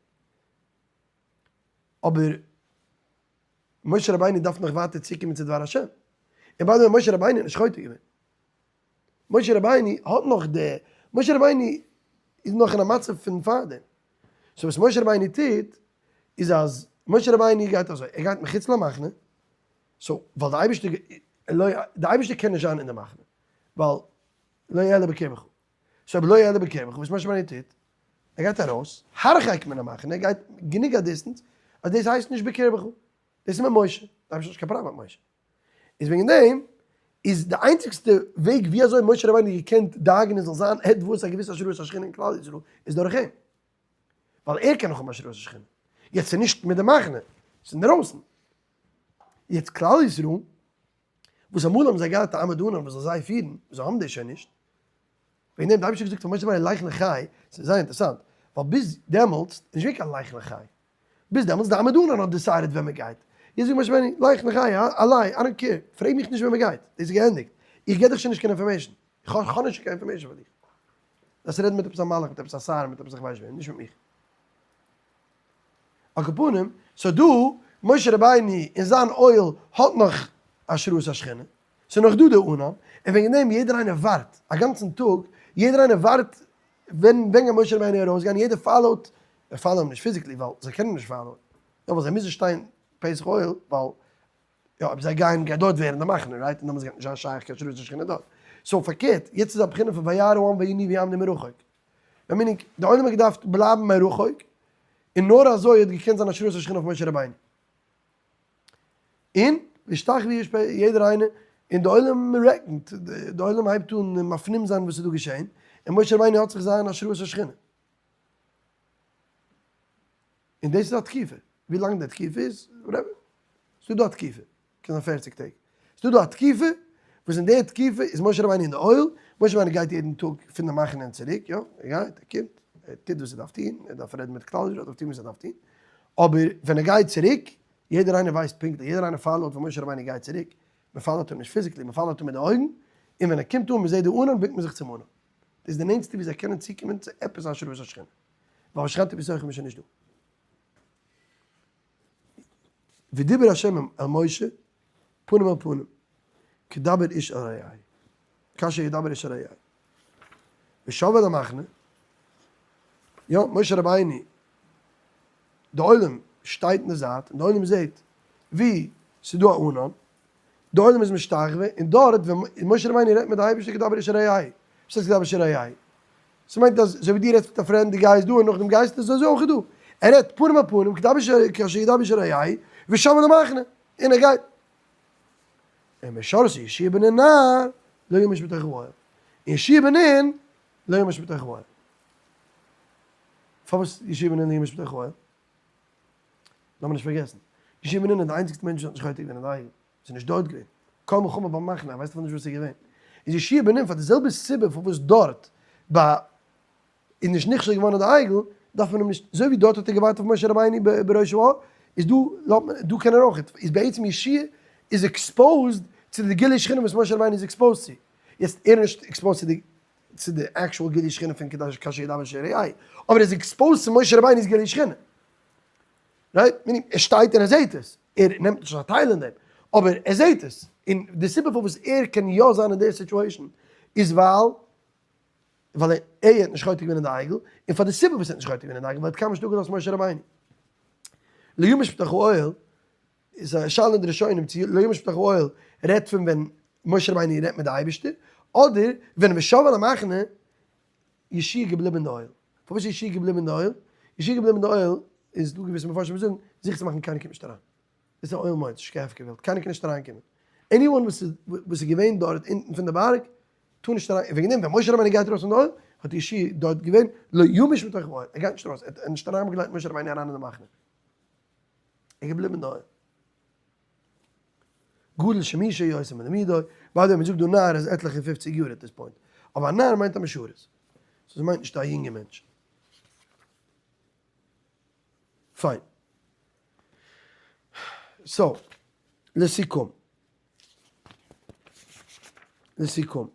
S1: אבער משה רבינו דארף נאך ווייטער צוקומען צו דבר השם. און by the way, משה רבינו האט נישט חוטא געווען. משה רבינו האט נאך די, משה רבינו איז נאך אין א מצב פון פארדעם. so וואס משה רבינו טוט, איז אז משה רבינו גייט אזוי, ער גייט מחוץ למחנה, so ווייל די אייבערשטער, די אייבערשטער קען נישט זיין אין די מחנה, ווייל לא אעלה בקרבך. so אויב לא אעלה בקרבך, וואס משה רבינו טוט, ער גייט ארויס, הרחק מן המחנה, ער גייט גענוג א distance, אז דאס הייסט נישט בקרבך, דאס איז מיט משה, די אייבערשטער האט נישט קיין פראבלעם מיט משה. איז וועגן דעם איז די איינציגסטע וועג ווי אזוי משה רבינו האט געקענט דאגה'ן עס זאל זיין עטוואס א געוויסע השראת השכינה אין כלל ישראל איז דורך אים. ווייל ער קען נאך האבן השראת השכינה. יעצט ס'איז נישט מיט די מחנה, ס'איז אינדערויסן. יעצט כלל ישראל, וואס אמאל האבן זיי געהאט א עמוד ענן וואס זאל זיי פירן, זיי האבן דאס שוין נישט. וועגן דעם האט דער אייבערשטער געזאגט פאר משה רבינו לך לך, ס'איז זייער אינטערעסאנט, ווייל ביז דעמאלטס איז נישט געווען קיין לך לך. ביז דעמאלטס די עמוד ענן האט decided ווען מען גייט. יעצט זאגט משה רבינו לך לך, אליי, I don't care, פרעג מיך נישט ווען מען גייט, דאס איז געענדיגט, איך גיב דיך שוין נישט קיין information, איך האב נישט קיין information פאר דיך. דארפסט רעדן מיט עפעס א מלאך, מיט עפעס א שר, מיט עפעס איך ווייס וועם, נישט מיט מיך. על כל פנים, so דא, משה רבינו אין זיין אוהל האט נאך השראת השכינה, ס'איז נאך דא די ענן, און וועגן דעם יעדער איינער ווארט, א גאנצן טאג, יעדער איינער ווארט ווען ווען גייט משה רבינו ארויסגיין, יעדער follow ט, זיי follow ן נישט physically ווייל זיי קענען נישט follow ען, יא ווייל זיי מוזן שטיין פתח אוהל, ווייל יא אויב זיי גייען גייט דארט ווערן די מחנה, right? און דעמאלטס גייט נישט זיין שייך קיין השראת השכינה דארט. so פארקערט, יעצט איז א בחינה פון וירא העם וינועו ויעמדו מרחוק. meaning, די עולם האט געדארפט בלייבן מרחוק, און נאר אזוי האט געקענט זיין השראת השכינה אויף משה רבינו. און והשתחוו איש פ יעדער איינער, און די עולם רעכנט, די עולם הייבט אן מפנים זיין וואס איז דא געשען, און משה רבינו האט זיך זיין השראת השכינה. און דאס איז א תקופה, ווי לאנג די תקופה איז, whatever, ס'איז דא א תקופה, קען זיין פערציג טעג, ס'איז דא א תקופה, וואס אין די תקופה איז משה רבינו אין די אוהל, משה רבינו גייט יעדן טאג פון די מחנה און צוריק, יא, ער גייט, ער קומט, ער טוט וואס ער דארף טון, ער דארף רעדן מיט כלל ישראל, ער דארף טון וואס ער דארף טון, אבער ווען ער גייט צוריק, יעדער איינער ווייסט פונקטליך, יעדער איינער follow ט ווען משה רבינו גייט צוריק, מען follow ט אים נישט physically, מען follow ט אים מיט די אויגן, און ווען ער קומט אן, מען זעט די ענן, בוקט מען זיך צום ענן. דאס איז די נענטסטע ווי זיי קענען צוקומען צו עפעס א השראת השכינה, ווייל ושכנתי בתוכם איז שוין נישט דא. ודיבר ה' אל משה פנים אל פנים, כדבר איש אל רעהו, כאשר ידבר איש אל רעהו. ושב אל המחנה, יא, משה רבינו, די עולם שטייט אין די זייט, און די עולם זעט ווי ס'איז דא א ענן, די עולם איז משתחווה, און דארט ווען משה רבינו רעדט מיט די אייבערשטער כדבר איש אל רעהו, וואס הייסט כדבר איש אל רעהו? ס'מיינט אז אזוי ווי דו רעדסט מיט א friend, דו גייסט דא און נאכדעם גייסטו, אזוי אויך איז דא. ער רעדט פנים אל פנים, כדבר איש כאשר ידבר איש אל רעהו, ושב אל המחנה, און ער גייט. און משרתו יהושע בן נון נער לא ימוש בתוך האוהל, און יהושע בן נון לא ימוש בתוך האוהל. פארוואס יהושע בן נון לא ימוש בתוך האוהל? לאמיר נישט פארגעסן, יהושע בן נון איז די איינציגסטע מענטש וואס האט נישט חוטא געווען אין די עגל, ס'איז נישט דארט געווען, כל מלחמה במחנה, ווייסט אפילו נישט וואס ס'איז געווען. איז יהושע בן נון פאר די זעלבע סיבה פארוואס דארט ביי איז נישט נכשל געווארן אין די עגל, דארף מען אים נישט, אזוי ווי דארט האט ער געווארט אויף משה רבינו בראש ההר, איז דא לאזט מען, דא קען ער אויך, איז בעצם יהושע איז exposed צו די גילוי שכינה וואס משה רבינו איז exposed צו, יעצט ער איז נישט exposed צו די צו די actual גילוי שכינה פון כאשר ידבר איש אל רעהו, אבער ער איז exposed צו משה רבינו'ס גילוי שכינה, right? Meaning ער שטייט און ער זעט עס, ער נעמט נישט א טייל אין דעם, אבער ער זעט עס, און די סיבה פארוואס ער קען יא זיין אין די situation איז ווייל ווייל ער האט נישט חוטא געווען אין די עגל, און פאר די סיבה וואס ער האט נישט חוטא געווען אין די עגל, ווייל ער האט קיינמאל נישט אפגעלאזט משה רבינו. לא ימוש מתוך האוהל, איז א שאלה אין די ראשונים צו לא ימוש מתוך האוהל רעדט פון ווען משה רבינו רעדט מיט די אייבערשטער, אדער ווען ושב אל המחנה יהושע געבליבן אין די אוהל. פארוואס איז יהושע געבליבן אין די אוהל? יהושע געבליבן אין די אוהל איז דא געוויסע מפרשים וואס זאגן זיכער צו מאכן קיינער קומט נישט אריין. דאס איז א אוהל מועד, ס'איז נישט קיין הפקר וועלט, קיינער קען נישט אריינקומען. Anyone וואס איז וואס איז געווען דארט אונטן פון די בארג טאר נישט אריין, וועגן דעם ווען משה רבינו גייט ארויס פון די אוהל האט יהושע דארט געווען לא ימוש מתוך האוהל, ער גייט נישט ארויס, ער האט נישט אריינבאגלייט משה רבינו אריין אין די מחנה. ער איז געבליבן אין די אוהל. גדול שמישו יותר מלימודו, by the way מען זאגט דא נער איז עטליכע און פופציג יאר at this point, אבער א נער מיינט א משרת, so ס'מיינט נישט א יונגע מענטש. פיין. So, לסיכום. לסיכום.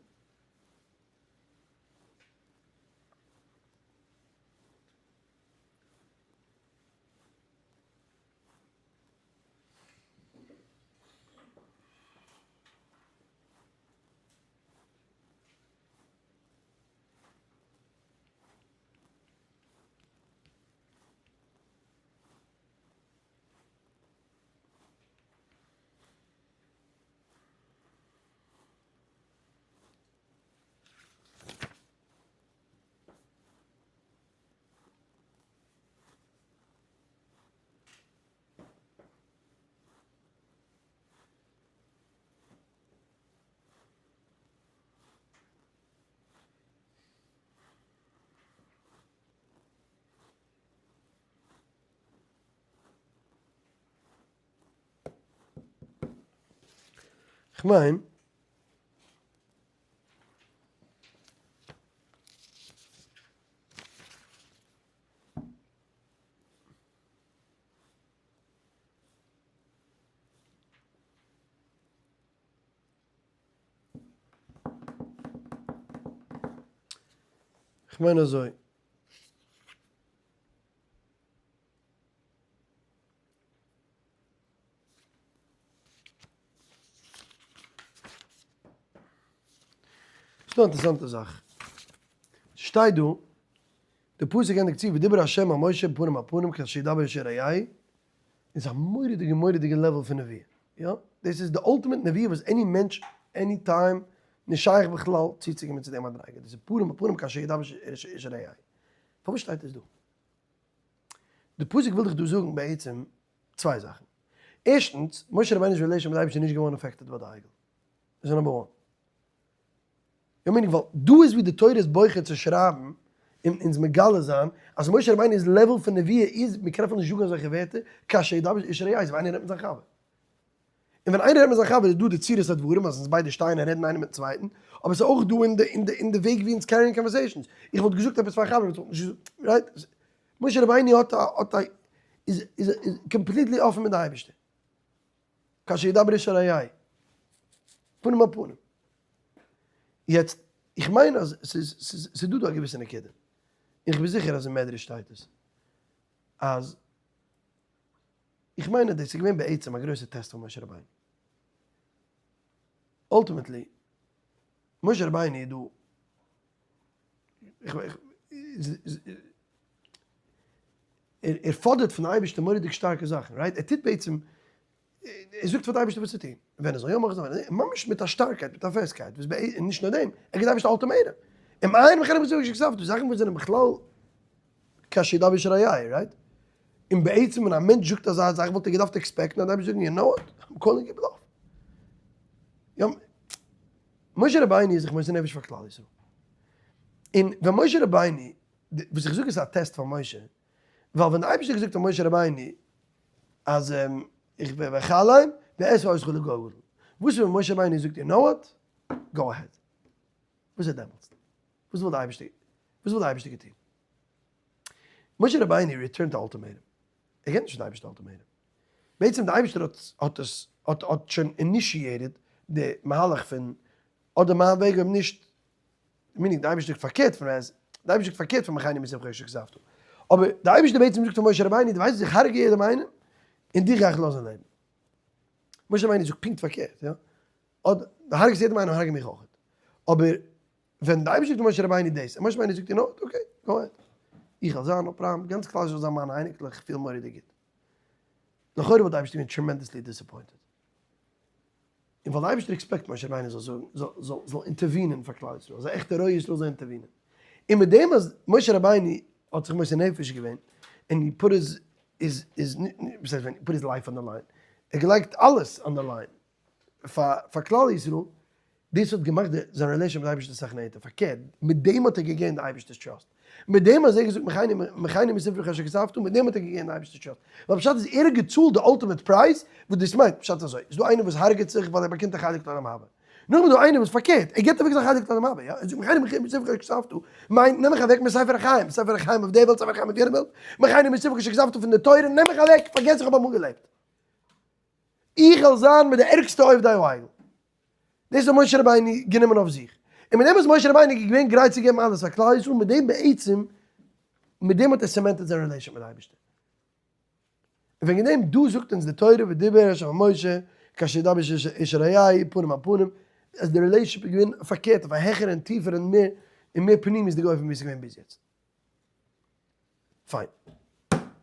S1: כ'מיין. כ'מיין אזוי. ס'דא א אינטערעסאנטע זאך. ס'שטייט דא, די פסוק ענדיגט צו ודיבר ה' אל משה פנים אל פנים כאשר ידבר איש אל רעהו, איז א מורא'דיגע מורא'דיגע level פון נבואה, יא, דאס איז די ultimate נבואה וואס any מענטש any time נישט שייך בכלל צוצוקומען צו די מדריגה, דאס איז פנים אל פנים כאשר ידבר איש אל רעהו. פארוואס שטייט עס דא? די פסוק וויל דיך דא זאגן בעצם צוויי זאכן. ערשטנס, משה רבינו'ס relation מיט די אייבערשטער איז נישט געווארן affected ביי די עגל. דאס איז number one. יא מיין איך ווייל דא איז ווי די תורה איז בוחר צו שרייבן און אונז מגלה זיין אז משה רבינו'ס level פון נבואה איז, מען קען אפילו נישט זאגן אזעלכע ווערטער, כאשר ידבר איש אל רעהו, ווען איינער רעדט מיט זיין חבר. און ווען איינער רעדט מיט זיין חבר איז דא די צורת הדברים אז אונז ביידע שטייען און רעדן איינער מיטן צווייטן, אבער ס'איז אויך דא אין די אין די אין די וועג ווי אונז carry ען conversations. איך וואלט געזאגט עפעס פאר א חבר וואס וואלט נישט געזאגט, right? משה רבינו האט א האט א איז איז איז completely אפן מיט די אייבערשטער. כאשר ידבר איש אל רעהו. פנים אל פנים. יעצט, איך מיין אז ס'איז ס'איז ס'איז דא דא א געוויסע נקודה. און כ'בין זיכער אז אין מדרש שטייט עס. אז איך מיין אז דאס איז געווען בעצם א גרויסע test פאר משה רבינו. Ultimately, משה רבינו איז דא, ער פאדערט פון די אייבערשטער מורא'דיג שטארקע זאכן, right? ער טוט בעצם, ער זאגט פאר די אייבערשטער וואס צו טון, ווען ער זאל יא מאכן זאל ער, ממש מיט א שטארקייט, מיט א פעסטקייט, וואס בעצם, און נישט נאר דעם, ער גיבט די אייבערשטער ultimatum. אם אין מכן בצורך שכתבת, זאכן וואס זענען בכלל כאשר ידבר איש אל רעהו, right? און בעצם ווען א מענטש זאגט אזא זאך וואלט ער געדארפט expect ן אז די אייבערשטער זאגן you know what, I'm calling your bluff. יא, משה רבינו איז זיך מוסר נפש פאר כלל ישראל. און ווען משה רבינו, וואס איך זאג איז א test פאר משה, ווייל ווען די אייבערשטער האט געזאגט פאר משה רבינו אז איך וועל ואכלם ואעשה אותך לגוי גדול, וואס איז ווען משה רבינו זאגט you know what, go ahead, וואס איז דעמאלטס? וואס וואלט די אייבערשטער, וואס וואלט די אייבערשטער געטון? משה רבינו returned די ultimatum, ער געבט נישט די אייבערשטער ultimatum, בעצם די אייבערשטער האט האט עס האט האט שוין initiated די מהלך פון אדער מיין וועג אויב נישט, meaning די אייבערשטער זאגט פארקערט פון אז די אייבערשטער זאגט פארקערט פון מחני מספרך שכתבת, אבער די אייבערשטער בעצם זאגט פאר משה רבינו דו ווייסט וואס איך הרג'ע יעדעם איינעם און דיך גיי איך לאזן לעבן, משה רבינו זאגט פונקט פארקערט, יא, אדער דו הרג'סט יעדעם איינעם הרג'ע מיך אויך, אבער ווען די אייבערשטער זאגט משה רבינו דאס, און משה רבינו זאגט you know what, okay, go ahead, איך וועל זיין אפרים, גאנץ כלל ישראל זאל זיין מיינע אייניקלעך, איך פיל מורא'דיג גוט. לכאורה וואלט די אייבערשטער געווען tremendously disappointed. און ווייל די אייבערשטער expect משה רבינו זאל זאגן, זאל, זאל, זאל intervene ען פאר כלל ישראל, אז א עכטע רועה ישראל זאל intervene ען. און מיט דעם אז משה רבינו האט זיך מוסר נפש געווען, און he put his, his, his, וואס הייסט ווען, put his life on the line, ער האט געלייגט אלעס on the line, פאר פאר כלל ישראל, דאס האט געמאכט די זיין relation מיט די אייבערשטער אסאך נענטער, פארקערט, מיט דעם האט ער גע gained די אייבערשטער'ס trust, מיט דעם אז ער האט געזאגט מחני מחני מספרך אשר כתבת, מיט דעם האט ער גע gained די אייבערשטער'ס trust, ווייל פשט איז ער האט געצאלט די ultimate price, וואס דאס מיינט, פשט איז אזוי, איז דא איינער וואס הרג'עט זיך ווייל ער באקומט א חלק לעולם הבא, נאכדעם איז דא איינער וואס פארקערט, ער געבט אוועק זיין חלק לעולם הבא, יא, ער זאגט מחני מספרך אשר כתבת, מיינט נעם מיך אוועק מספר החיים, ספר החיים אויף די וועלט, ספר החיים אויף יענע וועלט, מחני מספרך אשר כתבת פון די תורה, נעם מיך אוועק, פארגעס איך האב אמאל געלעבט. איך וועל זיין מיט די ערגסטע עובדי העגל. דאס האט משה רבינו גענומען אויף זיך. און מיט דעם איז משה רבינו געווען גרייט צו געבן אלעס פאר כלל ישראל, מיט דעם בעצם, מיט דעם האט ער cemented זיין relation מיט די אייבערשטער. און וועגן דעם דא זאגט אונז די תורה ודיבר ה' אל משה כאשר ידבר איש אל רעהו פנים אל פנים, אז די relationship איז געווען פארקערט אויף א העכערע און טיפערע און מער און מער פנימיות'דיגע אופן ווי עס איז געווען ביז יעצט. פיין.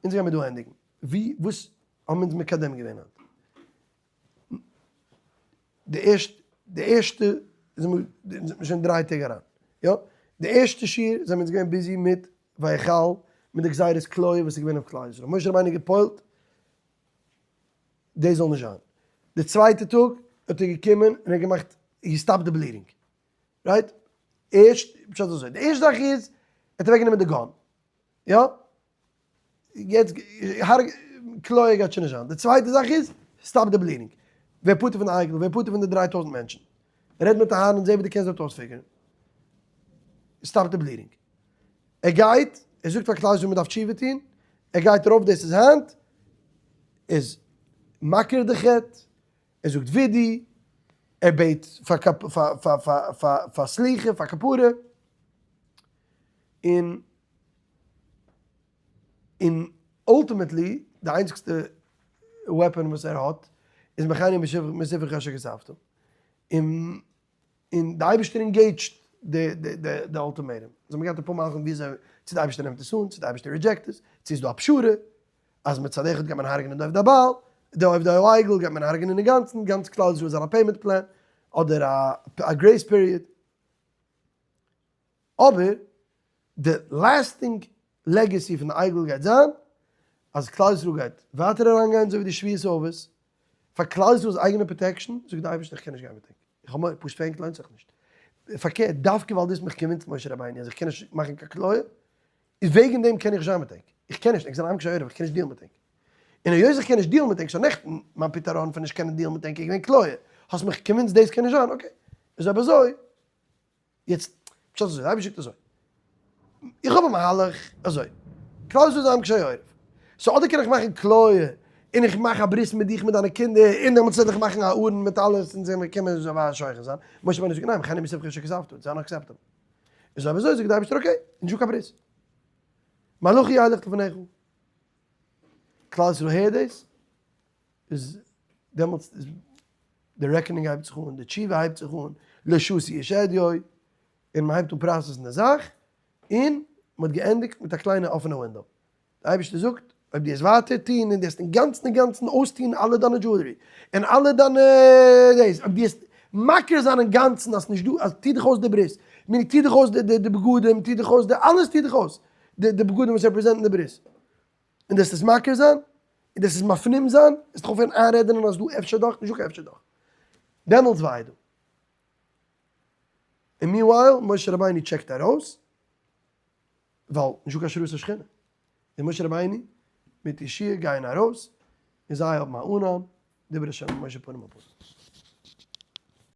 S1: אונז גיימיר דא ענדיגן. ווי, וואס האבן אונז מקדם געווען היינט? די ערשטע, די ערשטע, זעמיר שוין דריי טעג אריין, יא? די ערשטע שיעור זעמיר אונז געווען busy מיט ויחל, מיט די גזירת כליה וואס איז געווען אויף כלל ישראל. משה רבינו גע'פועל'ט, דאס זאל נישט זיין. די צווייטע טאג האט ער געקומען און ער האט געמאכט, he stopped the bleeding. Right? ערשט, פשט אזוי, די ערשטע זאך איז, ער האט אוועקגענומען די gun. יא? יעצט, הרג, כליה גייט שוין נישט זיין. די צווייטע זאך איז, stop the bleeding. ווער פטור פון די עגל, ווער פטור פון די 3000 מענטשן. רעד מיט אהרן און זע ווי דו קענסט דארט אויס figure ן. Stop the bleeding. ער גייט, ער זאגט פאר כלל ישראל מען דארף תשובה טון, ער גייט ארויף דאס איז היינט, איז מכיר די חטא, ער זאגט וידוי, ער בעט פאר סליחה, פאר כפרה, און און ultimately די איינציגסטע weapon וואס ער האט איז מחני מספרך אשר כתבת, און און די אייבערשטער engaged די די ultimatum, זיי האבן געהאט אפאר מהלכים וויאזוי, צו די אייבערשטער נעמט עס אן, צו די אייבערשטער reject עס, צו איז דא א פשרה, אז מצד אחד גייט מען הרג'נען די עובדי הבעל, די עובדי העגל גייט מען הרג'נען אינגאנצן, גאנץ כלל ישראל איז אן א payment plan, אדער א grace period. אבער די lasting legacy פון די עגל גייט זיין אז כלל ישראל גייט ווייטער אריינגיין אזוי ווי די שבועת אבות, פאר כלל ישראל'ס אייגענע protection, זאגט די אייבערשטער איך קען נישט גיין מיט ענק, איך האב מורא, פשוט פאר ענק לוינט זיך נישט. פארקערט, דווקא ווייל דו האסט מיך convinced משה רבינו אז איך קען נישט מאכן קיין כליה, איז וועגן דעם קען איך נישט זיין מיט ענק, איך קען נישט, ענק זענען עם קשה עורף, איך קען נישט deal ן מיט ענק. און היות איך קען נישט deal ן מיט ענק, so נעכטן, מיין פתרון פון נישט קענען deal ן מיט ענק איז געווען כליה, האסט מיך convinced דאס קען נישט זיין, okay, איז אויב אזוי, יעצט, פשט אזוי, די אייבערשטער זאגט אזוי, איך האב א מהלך אזוי, כלל ישראל איז עם קשה עורף, so אדער קען איך מאכן כליה, און איך מאך א ברית מיט דיך מיט דיינע קינדער, און דעמאלטס וועל איך מאכן א ארון מיט אלעס, און זעמיר קען מען אזוי ווייט שוכן זיין, משה רבינו זאגט ניין, מחני מספרך אשר כתבת, it's unacceptable. איז אויב אזוי זאגט די אייבערשטער okay, נישטא קיין ברית. מלאכי ילך לפניך. כלל ישראל הערט דאס, איז דעמאלטס איז די reckoning הייבט זיך אן, די תשובה הייבט זיך אן, לא שתו איש עדיו, און מען הייבט אן process ן די זאך, און מען האט געענדיגט מיט א קליינע אפענע window. די אייבערשטער זאגט, אויב דו וועסט ווייטער טון און דו וועסט אינגאנצן אינגאנצן אויסטון אלע דיינע jewelry, און אלע דיינע דאס, אויב דו וועסט מכיר זיין אינגאנצן אז ס'נישט דא, אז טו דיך אויס די ברית, meaning טו דיך אויס די בגדים, טו דיך אויס די, אלעס טו דיך אויס, די בגדים וואס represent ן די ברית, און דו וועסט עס מכיר זיין, און דו וועסט עס מפנים זיין, וועסט דיך אויפהערן איינרעדענען אז דא אפשר דאך, נישטא קיין אפשר דאך. דעמאלטס וויי דא. און meanwhile, משה רבינו check ט ארויס, ווייל נישטא קיין השראת השכינה. און משה רבינו מיט יהושע גייען ארויס, און זיי האבן א ענן, דיבר השם אל משה פנים אל פנים.